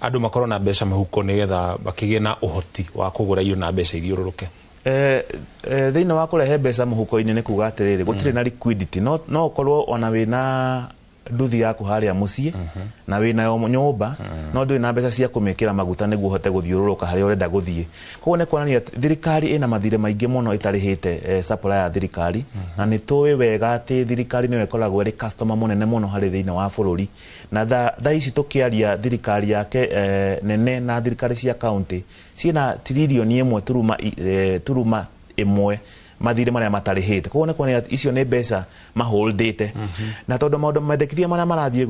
andũ makorwo na mbeca mĩhuko, nĩgetha makĩgĩe na ũhoti wa kũgũra irio na mbeca ithiũrũrũke? Thĩinĩ wa kũrehe mbeca mũhuko-inĩ nĩ kuga atĩrĩrĩ, gũtirĩ na liquidity. No ũkorwo ona wĩna nduthi yaku harĩa mũciĩ na wĩnayo nyũmba, no ndũrĩ na mbeca cia kũmĩkĩra maguta nĩguo ũhote gũthiũrũrũka harĩa ũrenda gũthiĩ. Koguo nĩ kuonania thirikari ĩna mathirĩ maingĩ mũno ĩtarĩhĩte, supplier ya thirikari, na nĩ tũĩ wega atĩ thirikari nĩyo ĩkoragwo ĩrĩ customer mũnene mũno harĩ thĩinĩ wa bũrũri. Na thaa ici tũkĩaria, thirikari yake nene na thirikari cia county ciĩna tiririoni 1 turuma 1 mathirĩ marĩa matarĩhĩte. Koguo nĩ kuonania icio nĩ mbeca maholdĩte, na tondũ maũndũ mendekithia marĩa marathiĩ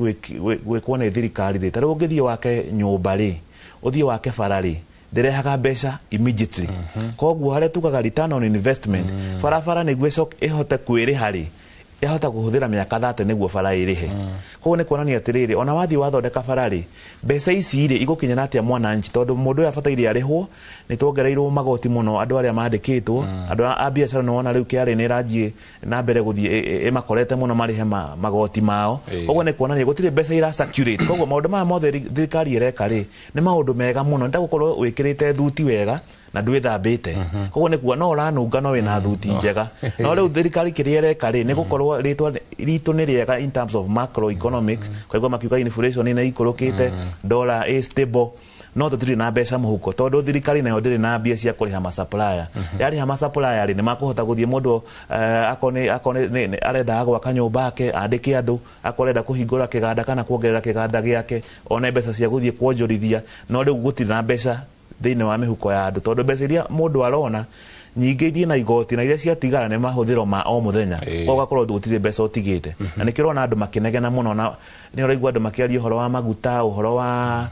gwĩkwo nĩ thirikari rĩ, ta rĩu ũngĩthiĩ wake nyũmba rĩ, ũthiĩ wake bara rĩ, ndĩrehaga mbeca immediately. Koguo harĩa tugaga return on investment, barabara nĩguo ĩhote kwĩrĩha rĩ, yahota kũhũthĩra mĩaka 30 nĩguo bara ĩrĩhe. Koguo nĩ kuonania atĩrĩrĩ, ona wathiĩ wathondeka bara rĩ, mbeca ici rĩ igũkinyĩra atĩa mwananchi? Tondũ mũndũ ũyũ abataire arĩhwo. Nĩ tuongereirwo magoti mũno andũ arĩa mandĩkĩtwo, andũ a biacara. Nĩ wona rĩu KRA nĩ ĩranjiĩ na mbere gũthiĩ ĩmakorete mũno marĩhe magoti mao. Koguo nĩ kuonania gũtirĩ mbeca ira circulate. Koguo maũndũ maya mothe thirikari ĩreka rĩ, nĩ maũndũ mega mũno, nĩ ta gũkorwo wĩkĩrĩte thuti wega na ndwĩthambĩte. Koguo nĩ kuga no ũranunga no wĩna thuti njega. No rĩu thirikari kĩrĩa ĩreka rĩ, nĩ gũkorwo rĩtwa ritũ nĩ rĩega in terms of macroeconomics. Kwaigua makiuga inflation nĩ ikũrũkĩte, dollar ĩ stable, no tũtirĩ na mbeca mũhuko tondũ thirikari nayo ndĩrĩ na mbia cia kũrĩha masupplier. Yarĩha masupplier rĩ, nĩ makũhota gũthiĩ mũndũ akorwo arendaga gwaka nyũmba yake andĩke andũ, akorwo arenda kũhingũra kĩganda kana kuongerera kĩganda gĩake, one mbeca cia gũthiĩ kuonjorithia. No rĩu gũtirĩ na mbeca thĩinĩ wa mĩhuko ya andũ, tondũ mbeca iria mũndũ arona nyingĩ ithiĩ na igoti, na iria ciatigara nĩ mahũthĩro ma o mũthenya. Koguo ũgakorwo gũtirĩ mbeca ũtigĩte, na nĩkĩo ũrona andũ makĩnegena mũno, na nĩ ũraigua andũ makĩaria ũhoro wa maguta, ũhoro wa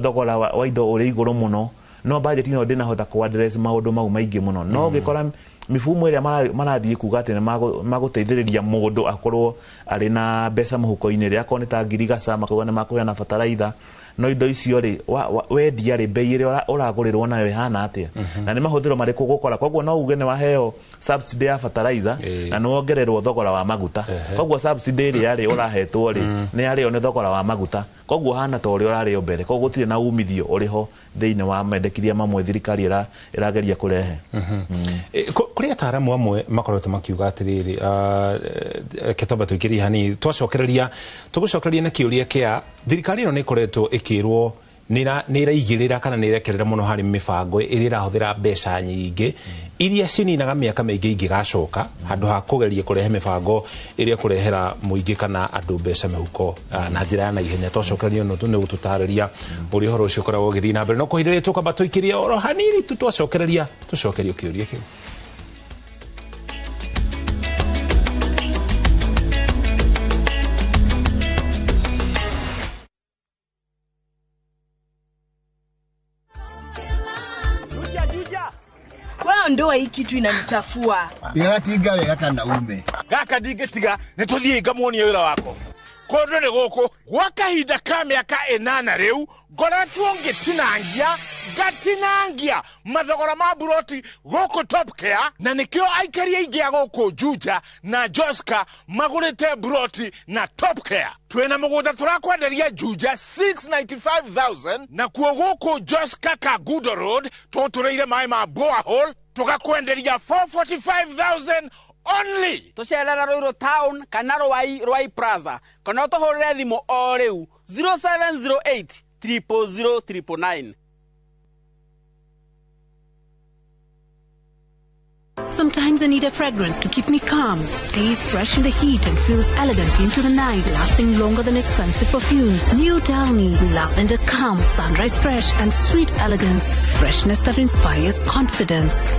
thogora wa indo ũrĩ igũrũ mũno. No budget ĩno ndĩnahota ku address maũndũ mau maingĩ mũno. No ũngĩkora mifumo ĩrĩa marathiĩ kuga atĩ nĩ magũteithĩrĩria mũndũ akorwo arĩ na mbeca mũhuko-inĩ rĩ, akorwo nĩ ta ngirigaca makauga nĩ makũheana bataraitha, no indo icio rĩ, wendia rĩ, bei ĩrĩa ũragũrĩrwo nayo ĩhana atĩa, na nĩ mahũthĩro marĩkũ ũgũkora. Koguo no uge nĩ waheo subsidy ya fertilizer na nĩ wongererwo thogora wa maguta, koguo subsidy ĩrĩa rĩ ũrahetwo rĩ nĩ yarĩo nĩ thogora wa maguta, koguo hana ta ũrĩa ũrarĩo mbere. Koguo gũtirĩ na umithio ũrĩ ho thĩinĩ wa mendekithia mamwe thirikari ĩrageria kũrehe. Kũrĩ ataaramu amwe makoretwo makiuga atĩrĩrĩ, reke twambe tũingĩrie hanini, twacokereria tũgũcokereria na kĩũria kĩa thirikari ĩno nĩ ĩkoretwo ĩkĩrwo nĩ ĩraigĩrĩra kana nĩ ĩrekerera mũno harĩ mĩbango ĩrĩa ĩrahũthĩra mbeca nyingĩ iria cininaga mĩaka mĩingĩ ingĩgacoka, handũ ha kũgeria kũrehe mĩbango ĩrĩa ĩkũrehera mũingĩ kana andũ mbeca mĩhuko na njĩra ya naihenya. Twacokereria no nĩ gũtũtarĩria ũrĩa ũhoro ũcio ũkoragwo ũgĩthiĩ na mbere, no kwa ihinda rĩrĩ tũkwamba tũikĩrie oro hanini tu, twacokereria tũcokerio kĩũria kĩu. Wewe ndoa hii kitu inanichafua. Ndigatinga wega kana ume. Gaka ndingĩtiga nĩ tũthiĩ ngamuonie wĩra wako. Kũndũ nĩ gũkũ gwa kahinda ka mĩaka 8 rĩu ngoretwo ngĩtinangia ngatinangia mathogora ma buroti gũkũ Top Care, na nĩkĩo aikari aingĩ a gũkũ Juja na Joska magũrĩte buroti na Top Care. Twĩna mũgũnda tũrakwenderia Juja 695,000, nakuo gũkũ Joska Kangundo Road tũtũrĩire maĩ ma borehole tũgakwenderia 445,000 only. Tũcerere Ruiru Town kana Ruai Plaza kana ũtũhũrĩre thimũ o rĩu 0708 000 999. Sometimes I need a fragrance to keep me calm, stays fresh in the heat and feels elegant into the night, lasting longer than expensive perfumes. New Downy, lavender calm, sunrise fresh and sweet elegance, freshness that inspires confidence.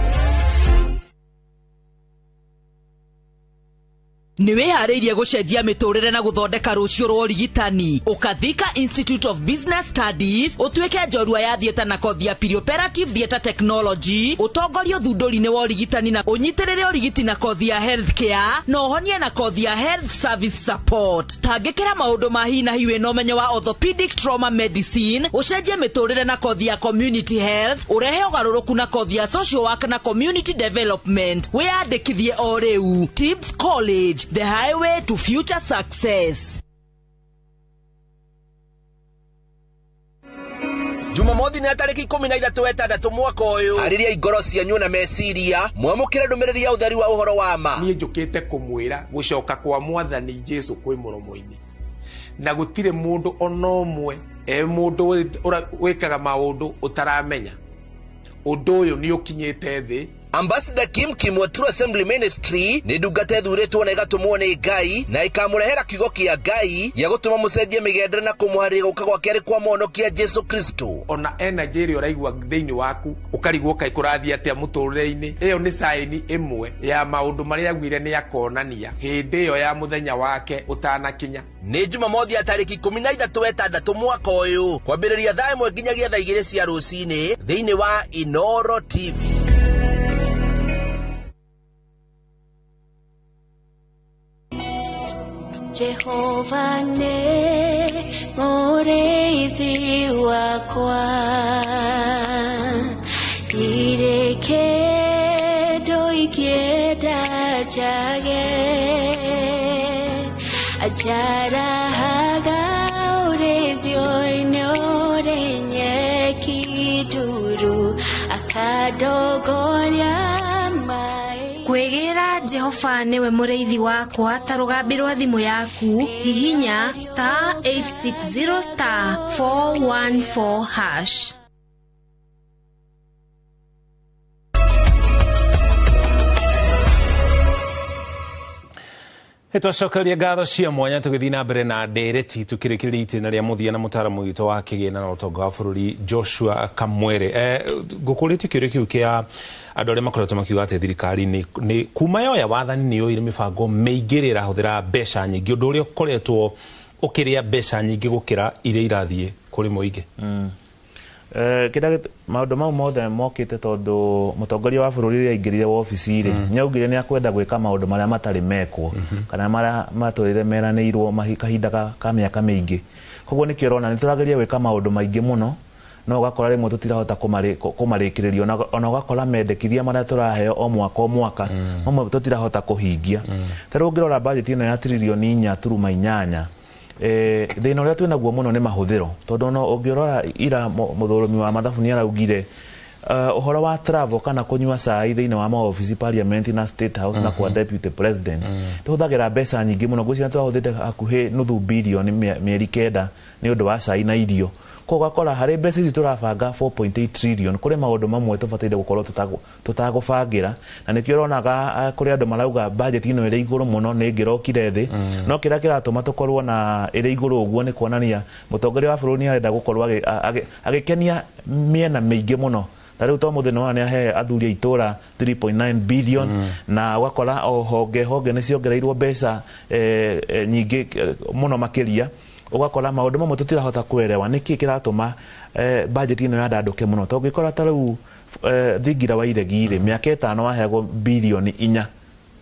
Nĩ wĩharĩirie gũcenjia mĩtũrĩre na gũthondeka rũciũ rwa ũrigitani? Ũkathika Institute of Business Studies, ũtuĩke njorua ya theatre na kothi ya perioperative theatre technology, ũtongorie ũthundũri-inĩ wa ũrigitani na ũnyitĩrĩre ũrigiti na kothi ya healthcare, na ũhonie na kothi ya health service support. Tangĩkĩra maũndũ ma hi na hi wĩna ũmenyo wa orthopedic trauma medicine, ũcenjie mĩtũrĩre na kothi ya community health, ũrehe ũgarũrũku na kothi ya social work na community development. Wĩyandĩkithie o rĩu. Tibbs College, the highway to future success. Jumamothi nĩ tarĩki 13 mwaka ũyũ. Arĩria ingoro cianyu na meciria, mwamũkĩre ndũmĩrĩri ya ũtheri wa ũhoro wa ma. Niĩ njũkĩte kũmwĩra gũcoka kwa mwathani Jesu kwĩ mũromo-inĩ, na gũtirĩ mũndũ ona ũmwe mũndũ wĩkaga maũndũ ũtaramenya. Ũndũ ũyũ nĩ ũkinyĩte thĩ. Ambassador Kim Kim wa True Assembly Ministry nĩ ndungata ĩthurĩtwo na ĩgatũmwo nĩ Ngai na ĩkamũrehera kiugo kĩa Ngai gĩa gũtũma mũcenjie mĩgendere na kũmũharĩria gũka gwake arĩ kwa mũhonokia Jesu Kristo. Ona energy ĩrĩa ũraigua thĩinĩ waku ũkarigwo kaĩ kũrathiĩ atĩa mũtũrĩre-inĩ, ĩyo nĩ saini ĩmwe ya maũndũ marĩa augire nĩ akonania hĩndĩ ĩyo ya mũthenya wake ũtanakinya. Nĩ Jumamothi ya tarĩki 13 mwaka ũyũ kwambĩrĩria thaa 1 nginyagia thaa 2 cia rũcinĩ thĩinĩ wa Inoro TV. Jehova nĩ mũrĩithi wakwa, ndirĩ kĩndũ ingĩenda njage, anjarahaga ũrĩithio-inĩ ũrĩ nyeki nduru, akandongoria maĩ. Kwĩgĩra Jehova nĩwe mũrĩithi wakwa ta rũgambi rwa thimũ yaku, hihinya star 860 star 414 hash. Nĩtwacokeria ngatho cia mwanya tũgĩthiĩ na mbere na ndereti tũkĩrĩkĩrĩria itĩna rĩa mũthia na mũtaaramu witũ wa kĩgĩna na ũtonga wa bũrũri Joshua Kamwere. Ngũkũrĩtie kĩũria kĩu kĩa andũ arĩa makoretwo makiuga atĩ thirikari nĩ kuma yoya wathani nĩ yoire mĩbango mĩingĩ ĩrĩa ĩrahũthĩra mbeca nyingĩ, ũndũ ũrĩa ũkoretwo ũkĩrĩa mbeca nyingĩ gũkĩra iria irathiĩ kũrĩ mũingĩ. Kĩrĩa maũndũ mau mothe mokĩte tondũ mũtongoria wa bũrũri rĩrĩa aingĩrire wabici rĩ, nĩaugire nĩ akwenda gwĩka maũndũ marĩa matarĩ mekwo kana marĩa matũrĩre meranĩirwo kahinda ka mĩaka mĩingĩ. Koguo nĩkĩo ũrona nĩ tũrageria gwĩka maũndũ maingĩ mũno, no ũgakora rĩmwe tũtirahota kũmarĩkĩrĩria, ona ũgakora mendekithia marĩa tũraheo o mwaka o mwaka mamwe tũtirahota kũhingia. Ta rĩu ũngĩrora bajeti ĩno ya tiririoni 4.8, thĩna ũrĩa twĩnaguo mũno nĩ mahũthĩro, tondũ no ũngĩrora ira mũthũrũmi wa mathabu nĩ araugire ũhoro wa travel kana kũnyua cai thĩinĩ wa maobici parliament na State House na kwa deputy president, tũhũthagĩra mbeca nyingĩ mũno. Ngwĩciria twahũthĩrĩte hakuhĩ nuthu bilioni mĩeri 9 nĩ ũndũ wa cai na irio. Koguo ũgakora harĩ mbeca ici tũrabanga 4.8 trillion, kũrĩ maũndũ mamwe tũbataire gũkorwo tũtagũbangĩra, na nĩkĩo ũronaga kũrĩ andũ marauga budget ĩno ĩrĩ igũrũ mũno nĩ ĩngĩrokire thĩ. No kĩrĩa kĩratũma tũkorwo na ĩrĩ igũrũ ũguo nĩ kuonania mũtongoria wa bũrũri nĩ arenda gũkorwo agĩkenia mĩena mĩingĩ mũno. Ta rĩu to mũthĩ nĩwona nĩahe athuri a itũra 3.9 billion, na ũgakora o honge honge nĩ ciongereirwo mbeca nyingĩ mũno makĩria. Ũgakora maũndũ mamwe tũtirahota kuelewa nĩkĩ kĩratũma budget ĩno yandandũke mũno. Tondũ ũngĩkora ta rĩu thingira wa iregi rĩ, mĩaka 5 waheagwo bilioni 4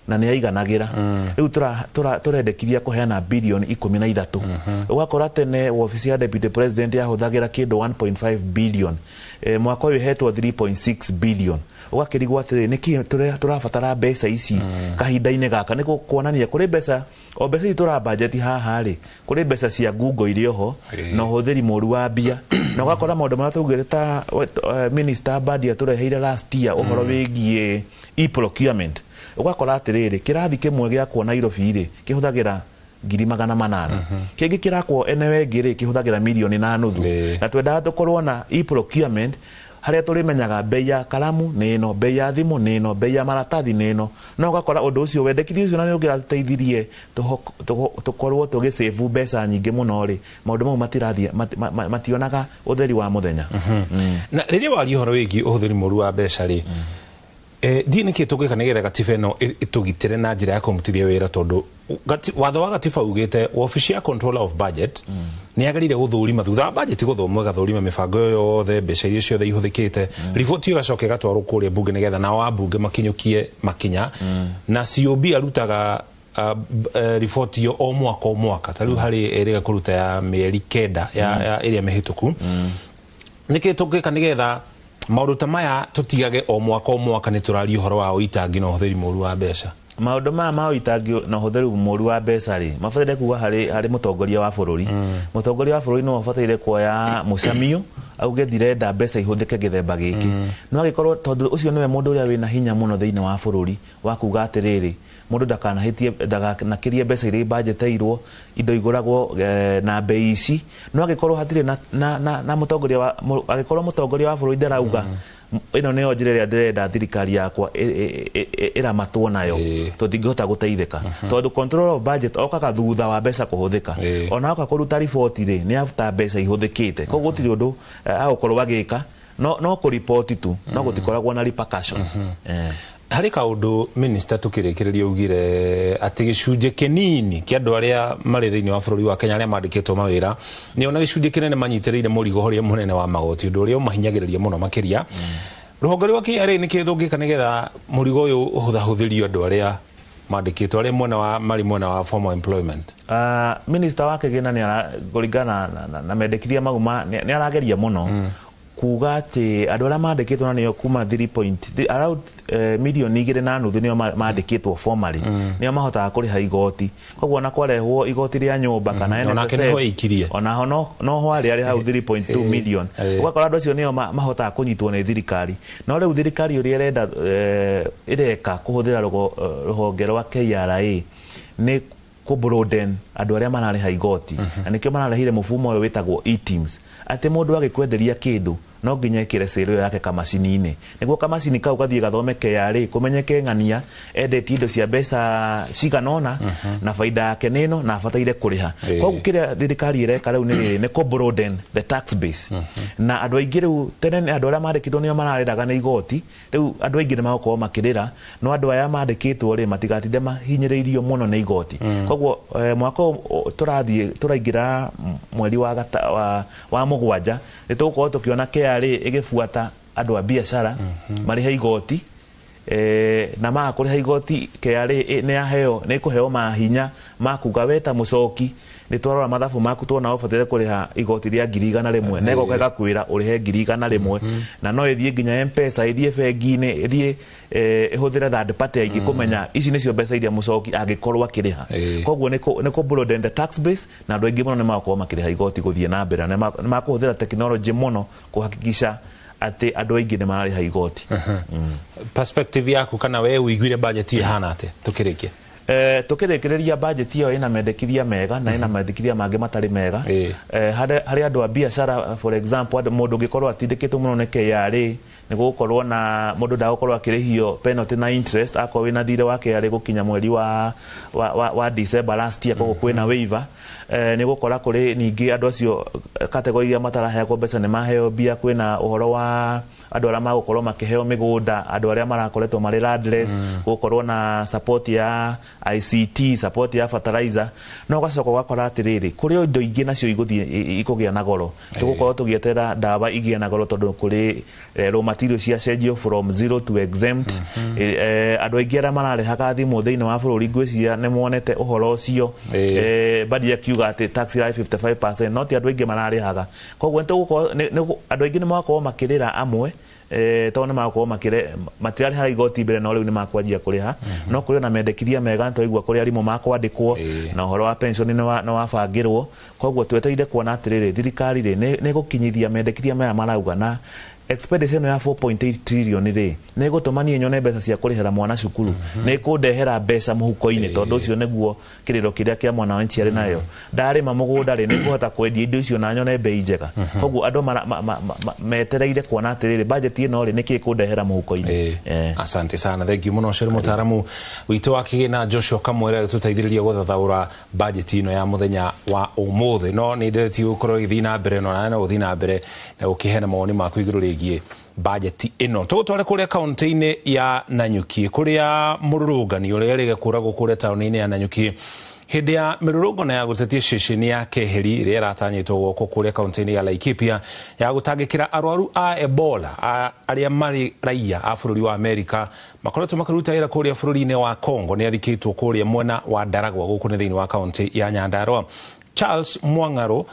na nĩ aiganagĩra. Rĩu tũrendekithia kũheana bilioni 13. Ũgakora tene wabici ya deputy president yahũthagĩra kĩndũ 1.5 billion, mwaka ũyũ ĩhetwo 3.6 billion. Ũgakĩrigwo atĩrĩ, nĩkĩ tũrabatara mbeca ici kahinda-inĩ gaka? Nĩ kuonania kũrĩ mbeca, o mbeca ici tũrabajeti haha rĩ, kũrĩ mbeca cia ngungo irĩ oho na ũhũthĩri mũru wa mbia. Na ũgakora maũndũ marĩa twaugĩte ta Minister Mbadi atũreheire last year ũhoro wĩgiĩ e-procurement, ũgakora atĩrĩrĩ, kĩrathi kĩmwe gĩakwo Nairobi rĩ kĩhũthagĩra 800,000, kĩngĩ kĩrakwo eneo ĩngĩ rĩ kĩhũthagĩra 1.5 milioni. Na twendaga tũkorwo na e-procurement harĩa tũrĩmenyaga bei ya karamu nĩ ĩno, bei ya thimũ nĩ ĩno, bei ya maratathi nĩ ĩno. No ũgakora ũndũ ũcio wendekithia ũcio na nĩ ũngĩrateithirie tũkorwo tũgĩsave mbeca nyingĩ mũno rĩ, maũndũ mau matirathiĩ, mationaga ũtheri wa mũthenya. Na rĩrĩa waria ũhoro wĩgiĩ ũhũthĩri mũru wa mbeca rĩ, ndiĩ nĩkĩ tũngĩka nĩgetha gatiba ĩno ĩtũgitĩre na njĩra ya kũmũrutithia wĩra, tondũ watho wa gatiba ugĩte wabici ya controller of budget nĩ yagĩrĩire gũthũrima thutha wa budget gũthomwo, ĩgathũrima mĩbango ĩyo yothe, mbeca iria ciothe ihũthĩkĩte, riboti ĩyo ĩgacoka ĩgatwarwo kũrĩa mbunge nĩgetha nao ambunge makinyũkie makinya. Na COB arutaga riboti ĩyo o mwaka o mwaka, ta rĩu harĩ ĩrĩga kũruta ya mĩeri 9 ya ĩrĩa mĩhĩtũku. Nĩkĩ tũngĩka nĩgetha maũndũ ta maya tũtigage o mwaka o mwaka nĩ tũraria ũhoro wa ũitangi na ũhũthĩri mũru wa mbeca? Maũndũ maya ma ũitangi na ũhũthĩri mũru wa mbeca rĩ, mabataire kuga harĩ mũtongoria wa bũrũri. Mũtongoria wa bũrũri nĩwe ũbataire kuoya mũcamio auge ndirenda mbeca ihũthĩke gĩthemba gĩkĩ. No angĩkorwo tondũ ũcio nĩwe mũndũ ũrĩa wĩna hinya mũno thĩinĩ wa bũrũri wa kuga atĩrĩrĩ, mũndũ ndakanahĩtie, ndakanakĩrie mbeca iria ibanjĩtĩirwo, indo igũragwo na bei ici. No angĩkorwo hatirĩ na mũtongoria wa, angĩkorwo mũtongoria wa bũrũri ndarauga ĩno nĩyo njĩra ĩrĩa ndĩrenda thirikari yakwa ĩramatwo nayo, tũtingĩhota gũteithĩka. Tondũ control of budget okaga thutha wa mbeca kũhũthĩka, ona oka kũruta riboti rĩ, nĩ after mbeca ihũthĩkĩte. Koguo gũtirĩ ũndũ agũkorwo agĩka, no kũriboti tu, no gũtikoragwo na repercussions. Harĩ kaũndũ minister tũkĩrĩkĩrĩria ugire atĩ gĩcunjĩ kĩnini kĩa andũ arĩa marĩ thĩinĩ wa bũrũri wa Kenya arĩa mandĩkĩtwo mawĩra nĩ ona gĩcunjĩ kĩnene manyitĩrĩire mũrigo ũrĩa mũnene wa magoti, ũndũ ũrĩa ũmahinyagĩrĩria mũno makĩria. Rũhonge rwa KRA nĩkĩ rũngĩka nĩgetha mũrigo ũyũ ũhũthahũthĩrio andũ arĩa mandĩkĩtwo arĩa mwena wa marĩ mwena wa formal employment? Minister wa kĩgĩna nĩ kũringana na mendekithia mau nĩ arageria mũno kuga atĩ andũ arĩa mandĩkĩtwo na nĩo kuma 3 point around milioni 2.5 nĩo mandĩkĩtwo formally, nĩo mahotaga kũrĩha igoti. Koguo ona kwarehwo igoti rĩa nyũmba kana NSSF, onaho no ho arĩ arĩ hau 3.2 million. Ũgakora andũ acio nĩo mahotaga kũnyitwo nĩ thirikari. No rĩu thirikari ũrĩa ĩrenda ĩreka kũhũthĩra rũhonge rwa KRA nĩ kũ broaden andũ arĩa mararĩha igoti. Na nĩkĩo mararehire mũfumo ũyũ wĩtagwo e-teams, atĩ mũndũ agĩkwenderia kĩndũ no nginya ĩkĩre sale ĩyo yake kamacini-inĩ, nĩguo kamacini kau gathiĩ gathome KRA kũmenyeke ng'ania endetie indo cia mbeca cigana ũna na baida yake nĩ ĩno na abataire kũrĩha. Koguo kĩrĩa thirikari ĩreka rĩu nĩ rĩrĩ, nĩ kũ broaden the tax base. Na andũ aingĩ rĩu tene andũ arĩa mandĩkĩtwo nĩo mararĩraga nĩ igoti, rĩu andũ aingĩ nĩ magũkorwo makĩrĩra, no andũ aya mandĩkĩtwo rĩ matigatinde mahinyĩrĩirio mũno nĩ igoti. Koguo mwaka ũyũ tũrathiĩ tũraingĩra mweri wa 7 nĩ tũgũkorwo tũkĩona KRA ĩgĩbuata andũ a biacara marĩhe igoti, na maga kũrĩha igoti KRA nĩ yaheo nĩ ĩkũheo mahinya ma kuga we ta mũcoki nĩ twarora mathabu maku tuona ũbataire kũrĩha igoti rĩa 100,000 na ĩgoka ĩgakwĩra ũrĩhe 100,000, na no ĩthiĩ nginya M-Pesa, ĩthiĩ bengi-inĩ, ĩthiĩ ĩhũthĩre third party aingĩ kũmenya ici nĩcio mbeca iria mũcoki angĩkorwo akĩrĩha. Koguo nĩ kũ broaden the tax base, na andũ aingĩ mũno nĩ magakorwo makĩrĩha igoti gũthiĩ na mbere, na nĩ makũhũthĩra technology mũno kũhakikisha atĩ andũ aingĩ nĩ mararĩha igoti. Perspective yaku kana we ũiguire budget ĩhana atĩa tũkĩrĩkia? Tukĩrĩkĩrĩria budget ĩyo ĩna mendekithia mega na ĩna mendekithia mangĩ matarĩ mega. Harĩ andũ a biacara, for example, mũndũ ũngĩkorwo atindĩkĩtwo mũno nĩ KRA nĩ gũgũkorwo na mũndũ ndagũkorwo akĩrĩhio penalty na interest akorwo wĩna thirĩ wa KRA gũkinya mweri wa December last year, koguo kwĩna waiver. Nĩ gũkora kũrĩ ningĩ andũ acio category iria mataraheagwo mbeca nĩ maheo mbia. Kwĩna ũhoro wa andũ arĩa magũkorwo makĩheo mĩgũnda, andũ arĩa marakoretwo marĩ landless, gũkorwo na support ya ICT, support ya fertilizer. No ũgacoka ũgakora atĩrĩrĩ, kũrĩ indo ingĩ nacio igũthiĩ ikũgĩa na goro. Tũgũkorwo tũgĩeterera ndawa igĩe na goro tondũ kũrĩ raw material ciacenjio from zero to exempt. Andũ aingĩ arĩa mararĩhaga thimũ thĩinĩ wa bũrũri ngwĩciria nĩ monete ũhoro ũcio. Badi akiuga atĩ tax ya 55%, no ti andũ aingĩ mararĩhaga. Koguo nĩ andũ aingĩ nĩ magakorwo makĩrĩra amwe, tondũ nĩ magakorwo matirarĩhaga igoti mbere, no rĩu nĩ makwanjia kũrĩha. No kũrĩ ona mendekithia mega nĩtwaigua kũrĩ arimũ makwandĩkwo, na ũhoro wa pension nĩ wabangĩrwo. Koguo twetereire kuona atĩrĩrĩ, thirikari rĩ nĩ ĩgũkinyithia mendekithia maya marauga, na expenditure ĩno ya 4.8 trillion rĩ nĩ ĩgũtũma niĩ nyone mbeca cia kũrĩhĩra mwana cukuru, nĩ ĩkũndehera mbeca mũhuko-inĩ, tondũ ũcio nĩguo kĩrĩro kĩrĩa kĩa mwana wa nchi arĩ nayo. Ndarĩma mũgũnda rĩ nĩ ngũhota kwendia indo icio na nyone mbei njega. Koguo andũ metereire kuona atĩrĩrĩ, budget ĩno rĩ nĩkĩ ĩkũndehera mũhuko-inĩ. Asante sana, thank you mũno ũcio nĩ mũtaaramu witũ wa kĩgĩna Joshua Kamwere agĩtũteithĩrĩria gũthathaũra budget ĩno ya mũthenya wa ũmũthĩ. No nĩ nderetie gũkorwo ĩgĩthiĩ na mbere, no nawe no gũthiĩ na mbere na gũkĩheana mawoni maku igũrũ rĩgiĩ budget ĩno. Tũgũtware kũrĩa kaunti-inĩ ya Nanyuki, kũrĩa mũrũrũngani ũrĩa erĩga kũragwo kũrĩa taũni-inĩ ya Nanyuki hĩndĩ ya mĩrũrũngano ya gũtetia ceceni ya Keheri ĩrĩa ĩratanyĩtwo gwakwo kũrĩa kaunti-inĩ ya Laikipia ya gũtangĩkĩra arwaru a Ebola arĩa marĩ raia a bũrũri wa Amerika makoretwo makĩruta wĩra kũrĩa bũrũri-inĩ wa Congo nĩ athikĩtwo kũrĩa mwena wa Ndaragwa gũkũ nĩ thĩinĩ wa kaunti ya Nyandarua. Charles Mwang'aro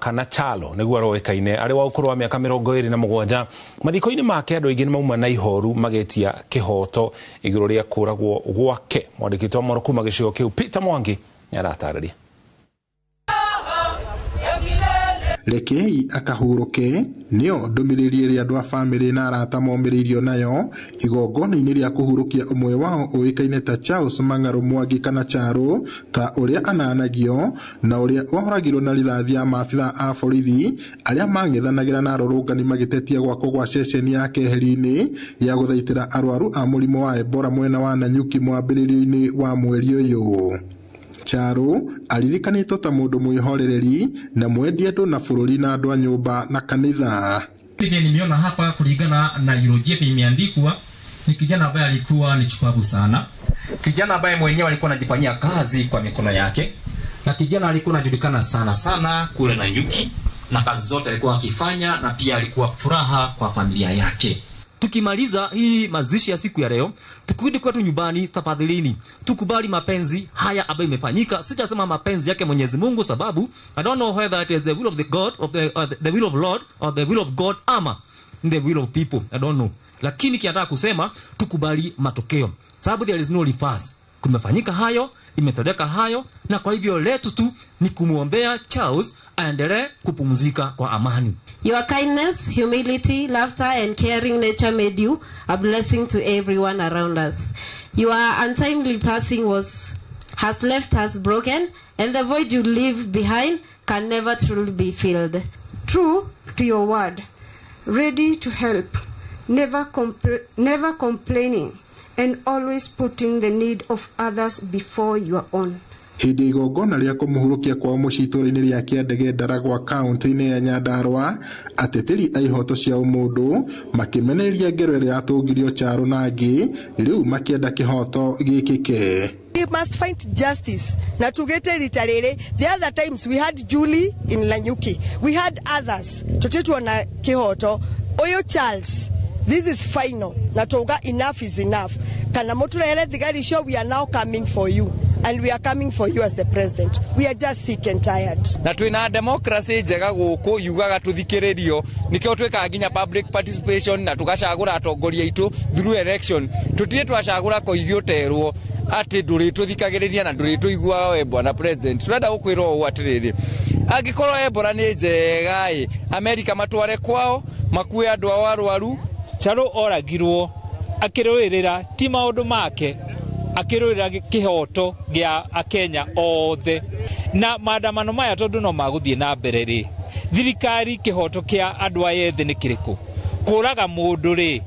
kana Chalo nĩguo aroĩkaine, arĩ wa ũkũrũ wa mĩaka 27. Mathiko-inĩ make andũ aingĩ nĩ mauma na ihoru magĩtia kĩhoto igũrũ rĩa kũragwo gwake. Mwandĩki wa kuma gĩcigo kĩu Peter Mwangi nĩ aratarĩria. Rekei akahurũke nĩyo ndũmĩrĩri ĩrĩa andũ a bamĩrĩ na arata momĩrĩirio nayo igongona-inĩ rĩa kũhurũkia ũmwe wao ũĩkaine ta Charles Mang'aro Mwangi kana Charo, ta ũrĩa ananagio na ũrĩa wahũragirwo na rithathi ya maabithaa a borithi arĩa mang'ethanagĩra na arũrũngani magĩtetia gwakwo gwa ceceni ya Keheri-inĩ ya gũthaitĩra arwaru a mũrimũ wa Ebola mwena wa Nanyuki mwambĩrĩrio-inĩ wa mweri ũyũ. Charo aririkanĩtwo ta mũndũ mwĩhorereri na mwendi andũ na bũrũri na andũ a nyũmba na kanitha. Penye nimeona hapa kulingana na eulogy imeandikwa ni kijana ambaye alikuwa ni chupavu sana, kijana ambaye mwenyewe alikuwa anajifanyia kazi kwa mikono yake, na kijana alikuwa anajulikana sana sana kule Nanyuki na kazi zote alikuwa akifanya, na pia alikuwa furaha kwa familia yake. Tukimaliza hii mazishi ya siku ya leo, tukirudi kwetu nyumbani, tafadhalini tukubali mapenzi haya ambayo imefanyika. Sitasema mapenzi yake Mwenyezi Mungu, sababu I don't know whether it is the will of the God of the will of Lord or the will of God ama the will of people, I don't know. Lakini kiataka kusema tukubali matokeo, sababu there is no reverse. Kumefanyika hayo, imetendeka hayo, na kwa hivyo letu tu ni kumuombea Charles aendelee kupumzika kwa amani. Your kindness, humility, laughter and caring nature made you a blessing to everyone around us. Your untimely passing has left us broken, and the void you leave behind can never truly be filled. True to your word, ready to help, never complaining, and always putting the need of others before your own. Hĩndĩ ya igongona rĩa kũmũhurũkia kwao mũciĩ itũũra-inĩ rĩa Kĩandege Ndaragwa kaunti-inĩ ya Nyandarua, ateteri a ihoto cia ũmũndũ makĩmenereria ngero ĩrĩa yatũngirio Charo na angĩ, rĩu makĩenda kĩhoto gĩkĩke. We must find justice. Na tugete rita rĩrĩ. The other times we had Julie in Lanyuki. We had others. Tutituona kihoto. Oyo Charles, this is final. Na tuga enough is enough. Kana muturehere thigari icio, we are now coming for you. And we are coming for you as the president. We are just sick and tired. Na twina democracy njega gũkũ yugaga tũthikĩrĩrio, nĩkĩo twĩkaga nginya public participation na tũgacagũra atongoria aitũ through election. Tũtirĩ twacagũra koigi ũterwo atĩ ndũrĩtũthikagĩrĩria na ndũrĩtũiguaga we bwana president. Tũrenda gũkwĩra ũũ atĩrĩrĩ, angĩkorwo Ebola nĩ njega ĩ, Amerika matware kwao makue andũ ao arwaru. Charo oragirwo akĩrũĩrĩra ti maũndũ make, akĩrũĩrĩra kĩhoto gĩa Akenya othe. Na maandamano maya tondũ no magũthiĩ na mbere rĩ, thirikari kĩhoto kĩa andũ aya ethĩ nĩ kĩrĩkũ? Kũraga mũndũ rĩ,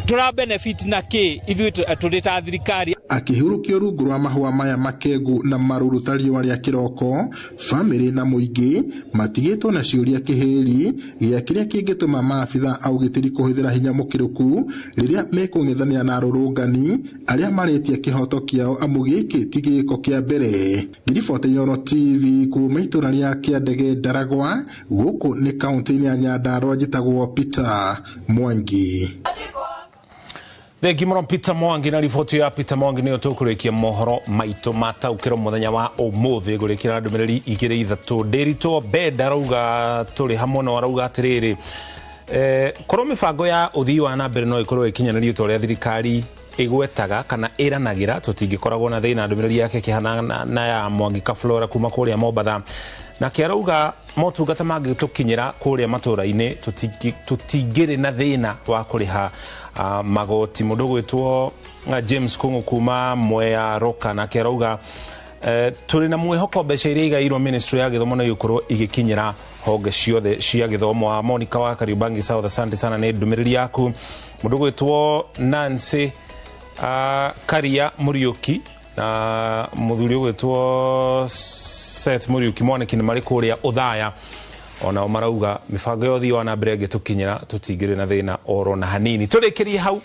tũra benefit na kĩ ithuĩ tũrĩ ta thirikari? Akĩhurũkio rungu rwa mahũa maya makengu na maruru ta riũa rĩa kĩroko, bamĩrĩ na mũingĩ matigĩtwo na ciũria kĩhĩri gĩa kĩrĩa kĩngĩtũma maabitha a ũgitĩri kũhũthĩra hinya mũkĩrũku rĩrĩa mekũng'ethanĩra na arũrũngani arĩa maretia kĩhoto kĩao, amu gĩkĩ ti gĩko kĩa mbere. Ngiribota Inooro TV kuma itũũra rĩa Kĩandege Ndaragwa, gũkũ nĩ kaũntĩ-inĩ ya Nyandarua, njĩtagwo Peter Mwangi. Thengi mũno Peter Mwangi na riboti ya Peter Mwangi nĩyo tũkũrĩkia mohoro maitũ mataũkĩro mũthenya wa ũmũthĩ. Ngũrĩkĩra ndũmĩrĩri igĩrĩ ithatũ. Ndĩritũ Benda arauga tũrĩ hamwe, no arauga atĩrĩrĩ, korwo mĩbango ya ũthii wa na mbere no ĩkorwo ĩkinyanĩrio ta ũrĩa thirikari ĩgwetaga kana ĩranagĩra, tũtingĩkoragwo na thĩna. Ndũmĩrĩri yake ĩkĩhana na ya Mwangi Kaflora kuma kũrĩa Mombatha, nake arauga motungata mangĩtũkinyĩra kũrĩa matũũra-inĩ tũtingĩrĩ na thĩna wa kũrĩha magoti. Mũndũ ũgwĩtwo James Kũng'ũ kuma Mwea Roka nake arauga tũrĩ na mwĩhoko mbeca iria igairwo ministry ya gĩthomo no igũkorwo igĩkinyĩra honge ciothe cia gĩthomo. Wa Monica wa Kariubangi South, asante sana nĩ ndũmĩrĩri yaku. Mũndũ ũgwĩtwo Nancy Karia Mũriũki na mũthuri ũgwĩtwo Seth Mũriũki Mwaniki nĩ marĩ kũrĩa Ũthaya, onao marauga mĩbango ya ũthii wa na mbere ĩngĩtũkinyĩra tũtingĩrĩ na thĩna oro na hanini. Tũrĩkĩrie hau,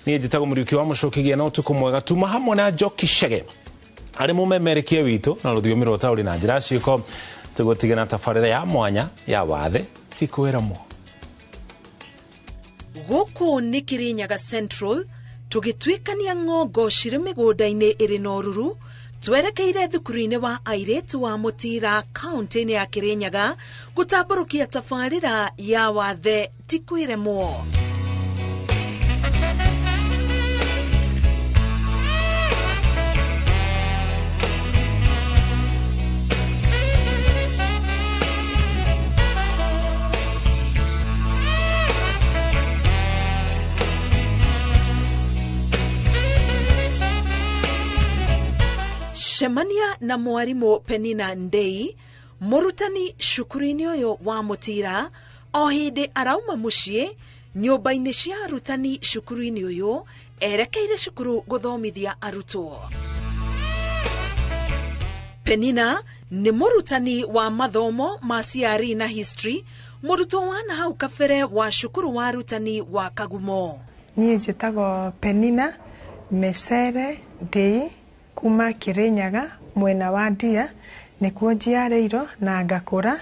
niĩ njĩtagwo Mũriũki wa Mũcoki, na ũtukũ mwega. Tuma hamwe na Njoki Chege arĩ mũmemerekia witũ na rũthiomi rwa taũri na njĩra ciĩko, tũgũtige na tabarĩra ya mwanya ya wathe ti kwĩramwo. Gũkũ nĩ Kĩrĩnyaga Central, tũgĩtuĩkania ng'ongo cirĩ mĩgũnda-inĩ ĩrĩ na ũruru, twerekeire thukuru-inĩ wa airĩtu wa Mũtira kaũntĩ-inĩ ya Kĩrĩnyaga gũtambũrũkia tabarĩra ya wathe ti kwĩremwo. Cemania na mwarimũ Penina Ndei, mũrutani cukuru-inĩ ũyũ wa Mũtira, o hĩndĩ arauma mũciĩ nyũmba-inĩ cia arutani cukuru-inĩ ũyũ, erekeire cukuru gũthomithia arutwo. Penina nĩ mũrutani wa mathomo ma CRE na history, mũrutwo wa na hau kabere wa cukuru wa arutani wa Kagumo. Niĩ njĩtagwo Penina Mecere Ndei kuma Kĩrĩnyaga mwena wa Ndia, nĩkuo njiarĩirwo na ngakũra,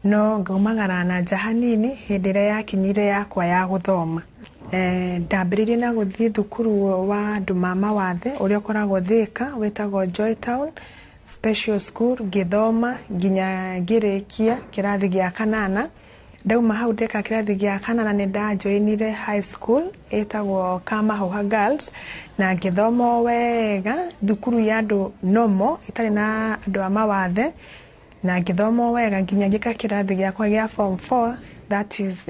no ngaumagara na nja hanini hĩndĩ ĩrĩa yakinyire yakwa ya gũthoma. Ndambĩrĩirie na gũthiĩ thukuru wa andũ ma mawathe ũrĩa ũkoragwo Thĩka, wĩtagwo Joy Town Special School, ngĩthoma nginya ngĩrĩkia kĩrathi gĩa kanana. Ndauma hau ndeka kĩrathi gĩa kanana nĩ ndajoinire high school ĩtagwo Kamahuha Girls, na ngĩthoma wega thukuru ya andũ normal ĩtarĩ na andũ a mawathe, na ngĩthoma wega nginya ngĩka kĩrathi gĩakwa gĩa form 4, that is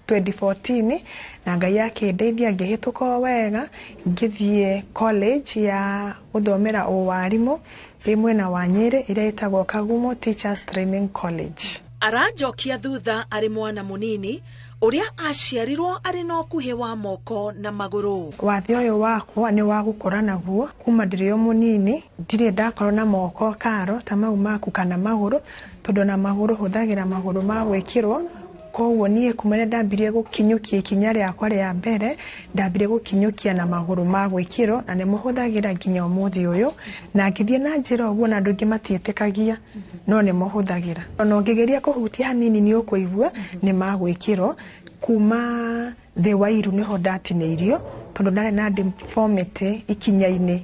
2014, na Ngai akĩndeithia ngĩhĩtũka wega ngĩthiĩ college ya gũthomera ũwarimũ ĩ mwena wa Nyĩrĩ ĩrĩa ĩtagwo Kagumo Teachers Training College. Aranjokia thutha arĩ mwana mũnini Ũrĩa aciarirwo arĩ na ũkuhĩ wa moko na magũrũ. Wathe ũyũ wakwa nĩ wa gũkũra naguo kuma ndĩrĩ o mũnini, ndirĩ ndakorwo na moko karo ta mau maku kana magũrũ, tondũ na magũrũ hũthagĩra magũrũ ma gwĩkĩrwo. Koguo niĩ kuma rĩrĩa ndambirie gũkinyũkia ikinya rĩakwa rĩa mbere, ndambirie gũkinyũkia na magũrũ ma gwĩkĩrwo na nĩmo hũthagĩra nginya ũmũthĩ ũyũ, na ngĩthiĩ na njĩra ũguo na andũ aingĩ matiĩtĩkagia, no nĩmo hũthagĩra. Ona ũngĩgeria kũhutia hanini nĩ ũkũigua nĩ ma gwĩkĩrwo. Kuma thĩ wa iru nĩho ndatinĩirio, tondũ ndarĩ na deformity ikinya-inĩ.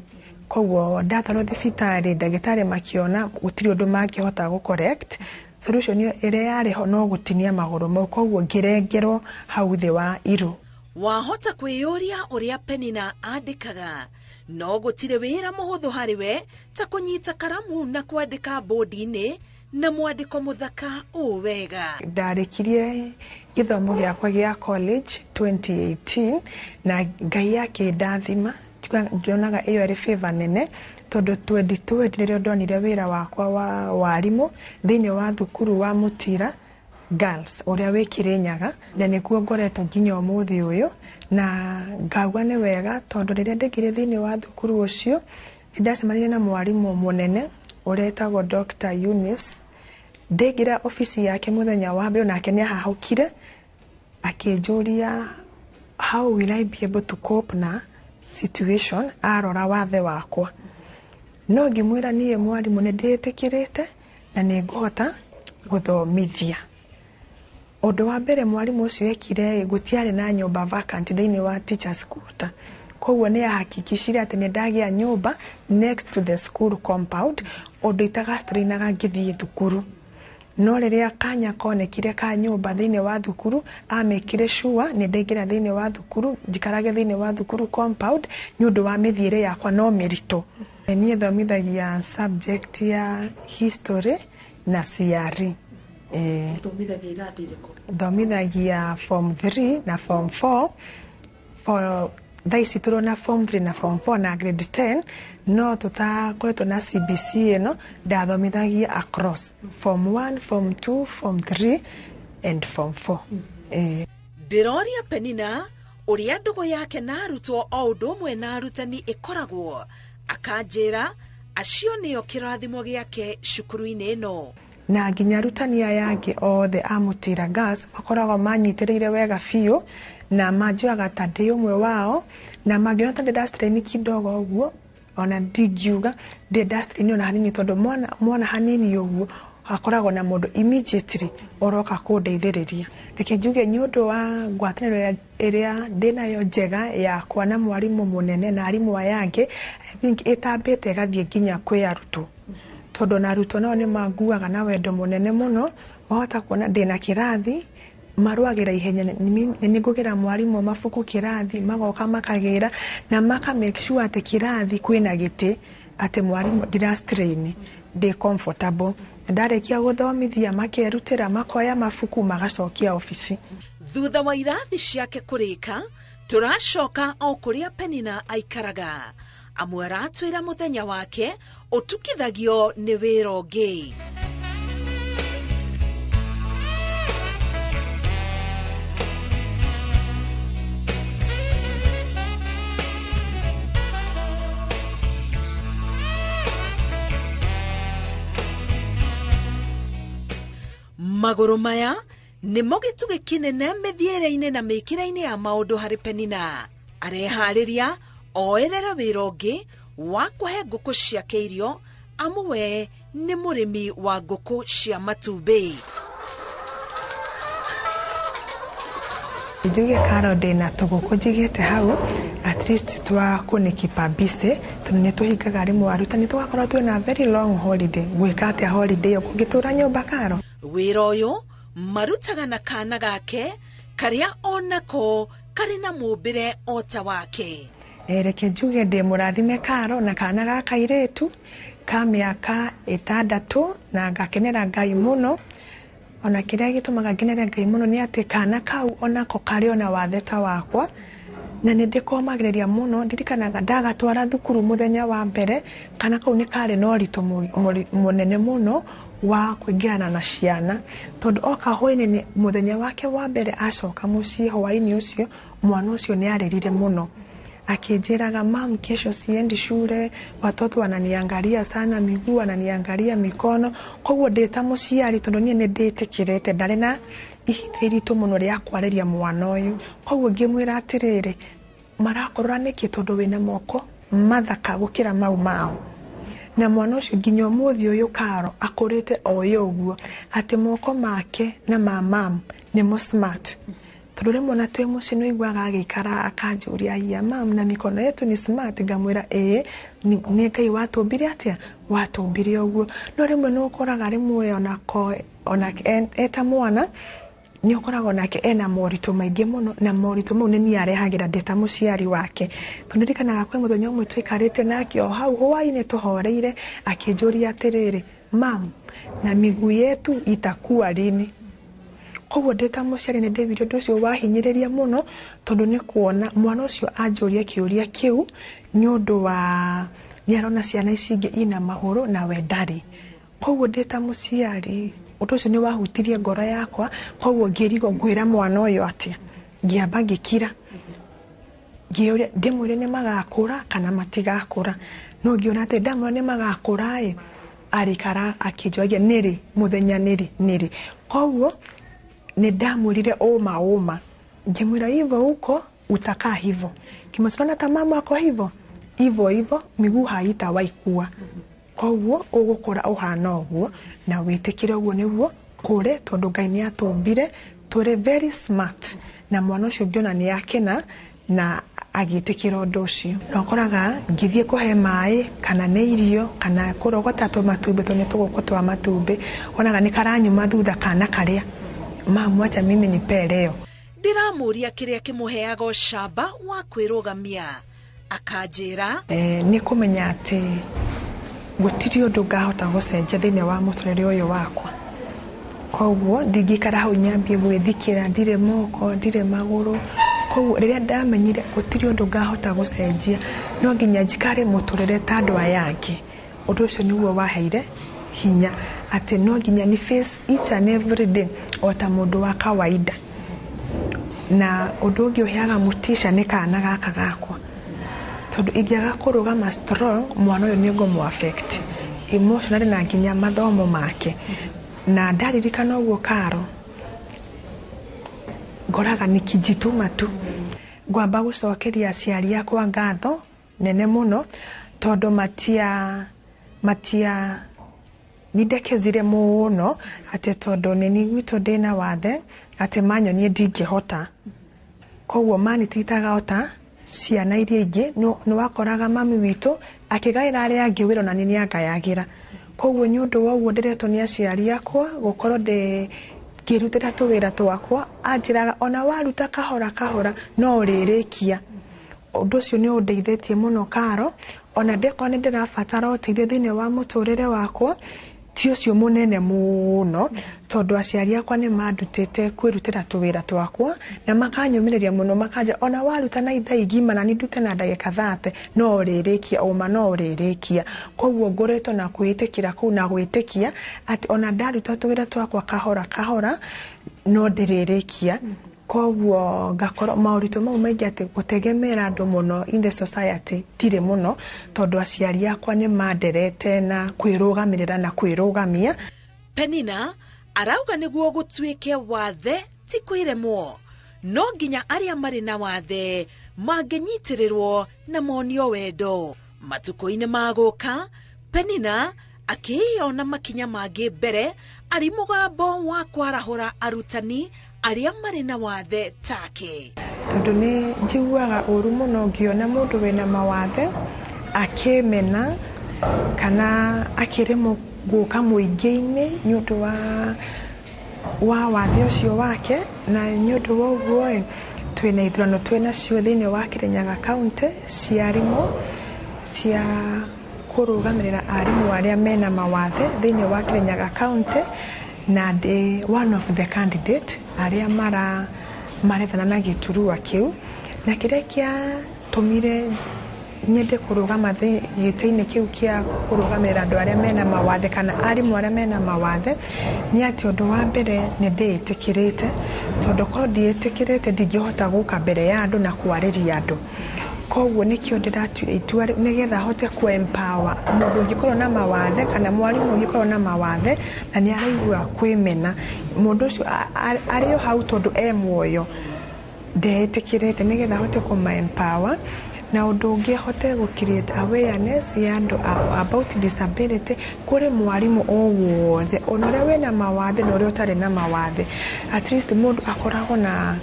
Koguo ndatwarwo thibitarĩ, ndagĩtarĩ makĩona gũtirĩ ũndũ mangĩhota gũ correct. Solution ĩrĩa yarĩ ho no gũtinia magũrũ mau, koguo ngĩrengerwo hau thĩ wa iru. Wahota kwĩyũria ũrĩa Penina andĩkaga, no gũtirĩ wĩra mũhũthũ harĩ we ta kũnyita karamu na kwandĩka bodi-inĩ na mwandĩko mũthaka ũũ wega. Ndarĩkirie gĩthomo gĩakwa gĩa college 2018 na Ngai akĩndathima. Ndionaga ĩyo ĩrĩ favor nene, tondũ 2020 nĩrĩo ndonire wĩra wakwa wa warimũ thĩinĩ wa thukuru wa Mũtira Girls ũrĩa wĩ Kĩrĩnyaga, na nĩkuo ngoretwo nginya ũmũthĩ ũyũ, na ngauga nĩ wega tondũ rĩrĩa ndaingĩrire thĩinĩ wa thukuru ũcio nĩndacemanirie na mwarimũ mũnene ũretagwo Dr. Eunice. Ndaingĩra obici yake mũthenya wa mbere, nake nĩahahũkire akĩnjũria how will I be able to cope na situation arora wathe wakwa. No ngĩmwĩra niĩ mwarimũ nĩ ndĩĩtĩkĩrĩte na nĩ ngũhota gũthomithia. Ũndũ wa mbere mwarimũ ũcio ekire, gũtiarĩ na nyũmba vacant thĩinĩ wa teachers quarter. Koguo nĩ ahakikishire atĩ nĩ ndagĩa nyũmba next to the school compound, ũndũ itagastrainaga ngĩthiĩ thukuru. No rĩrĩa kanya konekire ka nyũmba thĩinĩ wa thukuru, amĩkire sure nĩ ndaingĩra thĩinĩ wa thukuru, njikarage thĩinĩ wa thukuru compound nĩ ũndũ wa mĩthiĩre yakwa no mĩritũ. Niĩ thomithagia subject ya history na CRE. Thomithagia irathi irĩkũ? Thomithagia form 3 na form 4. For thaa ici tũrona form 3 na form 4 na grade 10, no tũtakoretwo na CBC ĩno ndathomithagia across form 1, form 2, form 3 and form 4. Ndĩroria Penina ũrĩa ndũgũ yake na arutwo o ũndũ ũmwe na arutani ĩkoragwo, akanjĩra acio nĩo kĩrathimo gĩake cukuru-inĩ ĩno. Na nginya arutani aya angĩ othe a Mũtira Girls makoragwo manyitĩrĩire wega biũ na manjoyaga ta ndĩ ũmwe wao, na mangĩona ta ndĩ ndastrain kidogo ũguo, ona ndingiuga ndĩ ndastrain ona hanini, tondũ mwana hanini ũguo hakoragwo na mũndũ immediately ũroka kũndeithĩrĩria. Reke njuge nĩ ũndũ wa ngwatanĩro ĩrĩa ndĩnayo njega yakwa na mwarimũ mũnene na arimũ aya angĩ, I think ĩtambĩte ĩgathiĩ nginya kwĩ arutwo, tondũ na arutwo nao nĩ manguaga na wendo mũnene mũno. Wahota kuona ndĩna kĩrathi marũagĩra ihenya, nĩ ngũgĩra mwarimũ mabuku kĩrathi, magoka makagĩra na maka make sure atĩ kĩrathi kwĩna gĩtĩ, atĩ mwarimũ ndirastrain, ndĩ comfortable. Ndarĩkia gũthomithia makerutĩra, makoya mabuku magacokia obici. Thutha wa irathi ciake kũrĩka, tũracoka o kũrĩa Penina aikaraga. Amwe aratwĩra mũthenya wake ũtukithagio nĩ wĩra ũngĩ. Magũrũ maya nĩmo gĩtugĩ kĩnene mĩthiĩre-inĩ na mĩkĩre-inĩ ya maũndũ harĩ Penina. Areharĩria oerere wĩra ũngĩ wa kũhe ngũkũ ciake irio, amu we nĩ mũrĩmi wa ngũkũ cia matumbĩ. Njuge karo ndĩna tũgũkũ njigĩte hau at least twa kũnĩkipa busy, tondũ nĩ tũhingaga rĩmwe arutani tũgakorwo twĩna very long holiday. Gwĩka atĩa holiday ĩyo kũngĩtũra nyũmba karo? Wĩra ũyũ marutaga na kana gake karĩa onako karĩ na mũmbĩre o ta wake. Reke njuge ndĩ mũrathime karo na kana ga kairĩtu ka mĩaka 6 na ngakenera Ngai mũno. Ona kĩrĩa gĩtũmaga ngenere Ngai mũno nĩ atĩ kana kau onako karĩ ona wathe ta wakwa, Na nĩ ndĩkomagĩrĩria mũno, ndirikanaga ndagatwara thukuru mũthenya wa mbere, kana kau nĩ karĩ na ũritũ mũnene mũno wa kũingĩrana na ciana, tondũ oka hwaĩ-inĩ mũthenya wake wa mbere acoka mũciĩ hwaĩ-inĩ ũcio, mwana ũcio nĩ arĩrire mũno akĩnjĩraga, "Mam, kesho siendi shule, watoto wananiangalia sana miguu, wananiangalia mikono." Koguo ndĩ ta mũciari, tondũ niĩ nĩ ndĩtĩkĩrĩte, ndarĩ na ihinda iritũ mũno rĩa kwarĩria mwana ũyũ, koguo ngĩmwĩra atĩrĩrĩ, "Marakorora nĩkĩ tondũ wĩna moko mathaka gũkĩra mau mao?" Na mwana ũcio nginya ũmũthĩ ũyũ, Karo, akũrĩte oĩ ũguo atĩ moko make na ma mam nĩmo smart, tondũ rĩmwe ona twĩ mũciĩ nĩ ũiguaga agĩikara akanjũria, "Iya mam, na mikono yetu ni smart?" Ngamwĩra, "Ĩĩ, nĩ Ngai watũmbire atĩa, watũmbire ũguo." No rĩmwe nĩ ũkoraga rĩmwe onako ona eta mwana nĩ ũkoraga onake ena moritũ maingĩ mũno, na moritũ mau nĩ niĩ arehagĩra ndĩ ta mũciari wake, tondũ ndirikanaga kwĩ mũthenya ũmwe tũikarĩte nake o hau hwaĩ-inĩ tũhoreire, akĩnjũria atĩrĩrĩ, "Mam, na miguu yetu itakuwa lini?" Koguo ndĩ ta mũciari nĩ ndĩwire ũndũ ũcio wahinyĩrĩria mũno, tondũ nĩ kuona mwana ũcio anjũria kĩũria kĩu nĩ ũndũ wa nĩ arona ciana ici ingĩ ina magũrũ na we ndarĩ. Koguo ndĩ ta mũciari ũndũ ũcio nĩ wahutirie ngoro yakwa, koguo ngĩrigwo ngwĩra mwana ũyũ atĩa. Ngĩamba ngĩkira, ngĩũria ndĩmwĩre nĩ magakũra kana matigakũra, no ngĩona atĩ ndamwĩra nĩ magakũra ĩ, arĩkara akĩnjoria nĩrĩ mũthenya nĩrĩ nĩrĩ. Koguo nĩ ndamwĩrire ũma ũma, ngĩmwĩra, "Hivyo huko utakaa hivyo, kimwona ta mama ako hivyo hivyo hivyo, miguu haitawahi kuwa, koguo ũgũkũra ũhana ũguo na wĩtĩkĩre ũguo nĩguo kũrĩ, tondũ Ngai nĩ atũmbire tũrĩ very smart." Na mwana ũcio ngĩona nĩ akena na agĩtĩkĩra ũndũ ũcio. Na ũkoraga ngĩthiĩ kũhe maĩ kana nĩ irio kana kũrogota tũmatumbĩ, tondũ nĩ tũgũkũ twa matumbĩ, wonaga nĩ karanyuma thutha kana karĩa, "Mamu, acha mimi nipe leo." Ndĩramũria kĩrĩa kĩmũheaga ũcamba wa kwĩrũgamia, akanjĩra, Nĩ kũmenya atĩ gũtirĩ ũndũ ngahota gũcenjia thĩinĩ wa mũtũrĩre ũyũ wakwa, koguo ndingĩikara hau nyambie gwĩthikĩra ndirĩ moko, ndirĩ magũrũ. Koguo rĩrĩa ndamenyire gũtirĩ ũndũ ngahota gũcenjia, no nginya njikare mũtũrĩre ta andũ aya angĩ, ũndũ ũcio nĩguo waheire hinya atĩ no nginya ni face each and every day o ta mũndũ wa kawaida. Na ũndũ ũngĩ ũheaga mũtisha nĩ kana gaka gakwa, tondũ ingĩaga kũrũgama strong, mwana ũyũ nĩ ngũmũ affect emotionally na nginya mathomo make. Na ndaririkana ũguo, Karo, ngoraga nikijituma tu. Ngwamba gũcokeria aciari akwa ngatho nene mũno, tondũ matia nindekezire mũno atĩ tondũ nĩ niĩ gwitũ ndĩna wathe atĩ manyonie ndingĩhota, koguo manititaga ota ciana iria ingĩ. Nĩ wakoraga mami witũ akĩgaĩra arĩa angĩ wĩra, ona niĩ nĩangayagĩra. Koguo nĩ ũndũ wa ũguo ndĩretwo nĩ aciari akwa gũkorwo ndĩ ngĩrutĩra tũwĩra twakwa, anjĩraga ona waruta kahora kahora no ũrĩrĩkia. Ũndũ ũcio nĩ ũndeithĩtie mũno, Karo, ona ndĩkorwo nĩ ndĩrabatara ũteithio thĩinĩ wa mũtũrĩre wakwa, ti ũcio mũnene mũno, tondũ aciari akwa nĩ mandutĩte kwĩrutĩra tũwĩra twakwa na makanyũmĩrĩria mũno, makanja ona waruta na ithaa igima na nĩ ndute na ndagĩka 30 no ũrĩrĩkia, ũma no ũrĩrĩkia. Koguo ngoretwo na kwĩĩtĩkĩra kũu na gwĩtĩkia atĩ ona ndaruta tũwĩra twakwa kahora kahora no ndĩrĩrĩkia. Koguo ngakorwo maũritũ mau maingĩ atĩ gũtegemera andũ mũno in the society ndirĩ mũno, tondũ aciari akwa nĩ manderete na kwĩrũgamĩrĩra na kwĩrũgamia. Penina arauga nĩguo gũtuĩke wathe ti kwĩremwo, no nginya arĩa marĩ na wathe mangĩnyitĩrĩrwo na monio wendo. Matukũ-inĩ ma gũka, Penina akĩĩyona makinya mangĩ mbere arĩ mũgambo wa kwarahũra arutani arĩa marĩ na wathe take. Tondũ nĩ njiguaga ũru mũno ngĩona mũndũ wĩna mawathe akĩmena kana akĩremwo gũka mũingĩ-inĩ nĩ ũndũ wa wathe ũcio wake. Na nĩ ũndũ wa ũguo ĩ, twĩna ithurano twĩnacio thĩinĩ wa Kirinyaga County cia arimũ, cia kũrũgamĩrĩra arimũ arĩa mena mawathe thĩinĩ wa Kirinyaga County, na ndĩ one of the candidate arĩa marethana na gĩturua kĩu. Na kĩrĩa kĩatũmire nyende kũrũgama gĩtĩ-inĩ kĩu kĩa kũrũgamĩrĩra andũ arĩa mena mawathe kana arimũ arĩa mena mawathe nĩ atĩ ũndũ wa mbere nĩ ndĩĩtĩkĩrĩte, tondũ korwo ndiĩtĩkĩrĩte ndingĩhota gũka mbere ya andũ na kwarĩria andũ. Koguo nĩkĩo ndĩratuire itua rĩu nĩgetha hote kũ empower mũndũ ũngĩkorwo na mawathe kana mwarimũ ũngĩkorwo na mawathe na nĩ araigua kwĩmena, mũndũ ũcio arĩ o hau tondũ e muoyo ndeĩtĩkĩrĩte, nĩgetha hote kũma empower. Na ũndũ ũngĩ hote gũ create awareness ya andũ about disability kũrĩ mwarimũ o wothe, ona ũrĩa wĩna mawathe na ũrĩa ũtarĩ na mawathe. At least mũndũ akoragwo na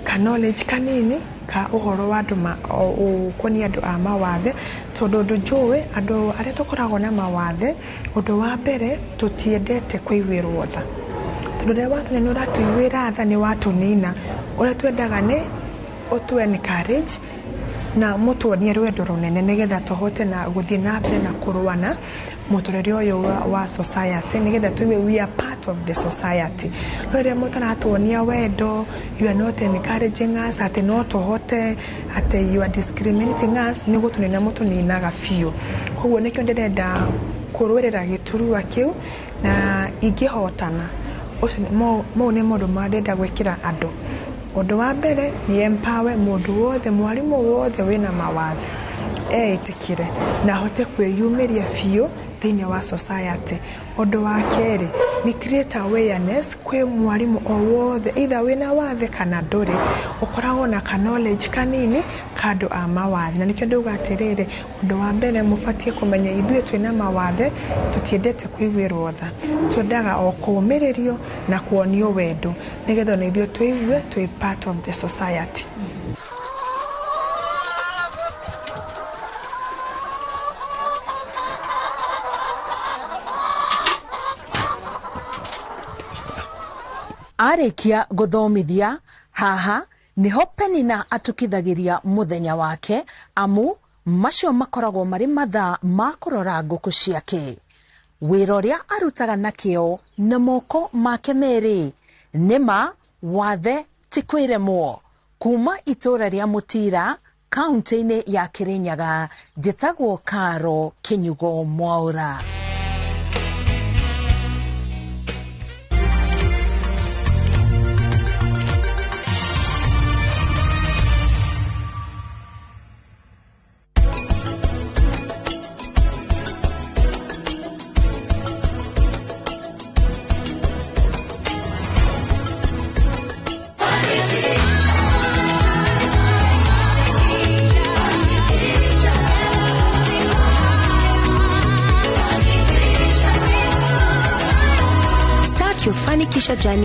ka knowledge kanini ka ũhoro wa andũ ũkoniĩ andũ a mawathe, tondũ ũndũ njũĩ andũ arĩa tũkoragwo na mawathe, ũndũ wa mbere tũtiendete kũiguĩrwo tha, tondũ rĩrĩa watũnina nĩ ũratũiguĩra tha, nĩ watũnina. Ũrĩa twendaga nĩ ũtũ encourage na mũtuonie rwendo rũnene nĩgetha tũhote na gũthiĩ na mbere na kũrũa na mũtũrĩre ũyũ wa society, nĩgetha tũigue we are part of the society. No rĩrĩa mũtaratuonia wendo, you are not encouraging us atĩ no tũhote, atĩ you are discriminating us, nĩ gũtũnina mũtũninaga biũ. Koguo nĩkĩo ndĩrenda kũrũĩrĩra gĩturwa kĩu na ingĩhotana, ũcio mau nĩ maũndũ marĩa ndĩrenda gwĩkĩra andũ. Ũndũ wa mbere nĩ empower mũndũ wothe, mwarimũ wothe wĩna mawathe eĩtĩkĩre na ahote kwĩyumĩria biũ thĩinĩ wa society. Ũndũ wa kerĩ nĩ create awareness kwĩ mwarimũ o wothe, either wĩna wathe kana ndũrĩ, ũkoragwo na ka knowledge kanini ka andũ a mawathe. Na nĩkĩo ndauga atĩrĩrĩ, ũndũ wa mbere mũbatiĩ kũmenya ithuĩ twĩna mawathe tũtiendete kũiguĩrwo tha, twendaga o kũũmĩrĩrio na kuonio wendo nĩgetha ona ithuĩ tũigue twĩ part of the society. Arĩkia gũthomithia haha niho Penina atukithagiria muthenya wake, amu macio makoragwo marĩ mathaa ma kũrora ngũkũ ciake. Wĩra ũrĩa arutaga na kĩo na moko make merĩ nĩma wathe ti kwĩremwo. Kuma itũra rĩa Mũtira kaunti-inĩ ya Kĩrĩnyaga, njĩtagwo Karo Kĩnyugo Mwaũra. Fanikisha journey.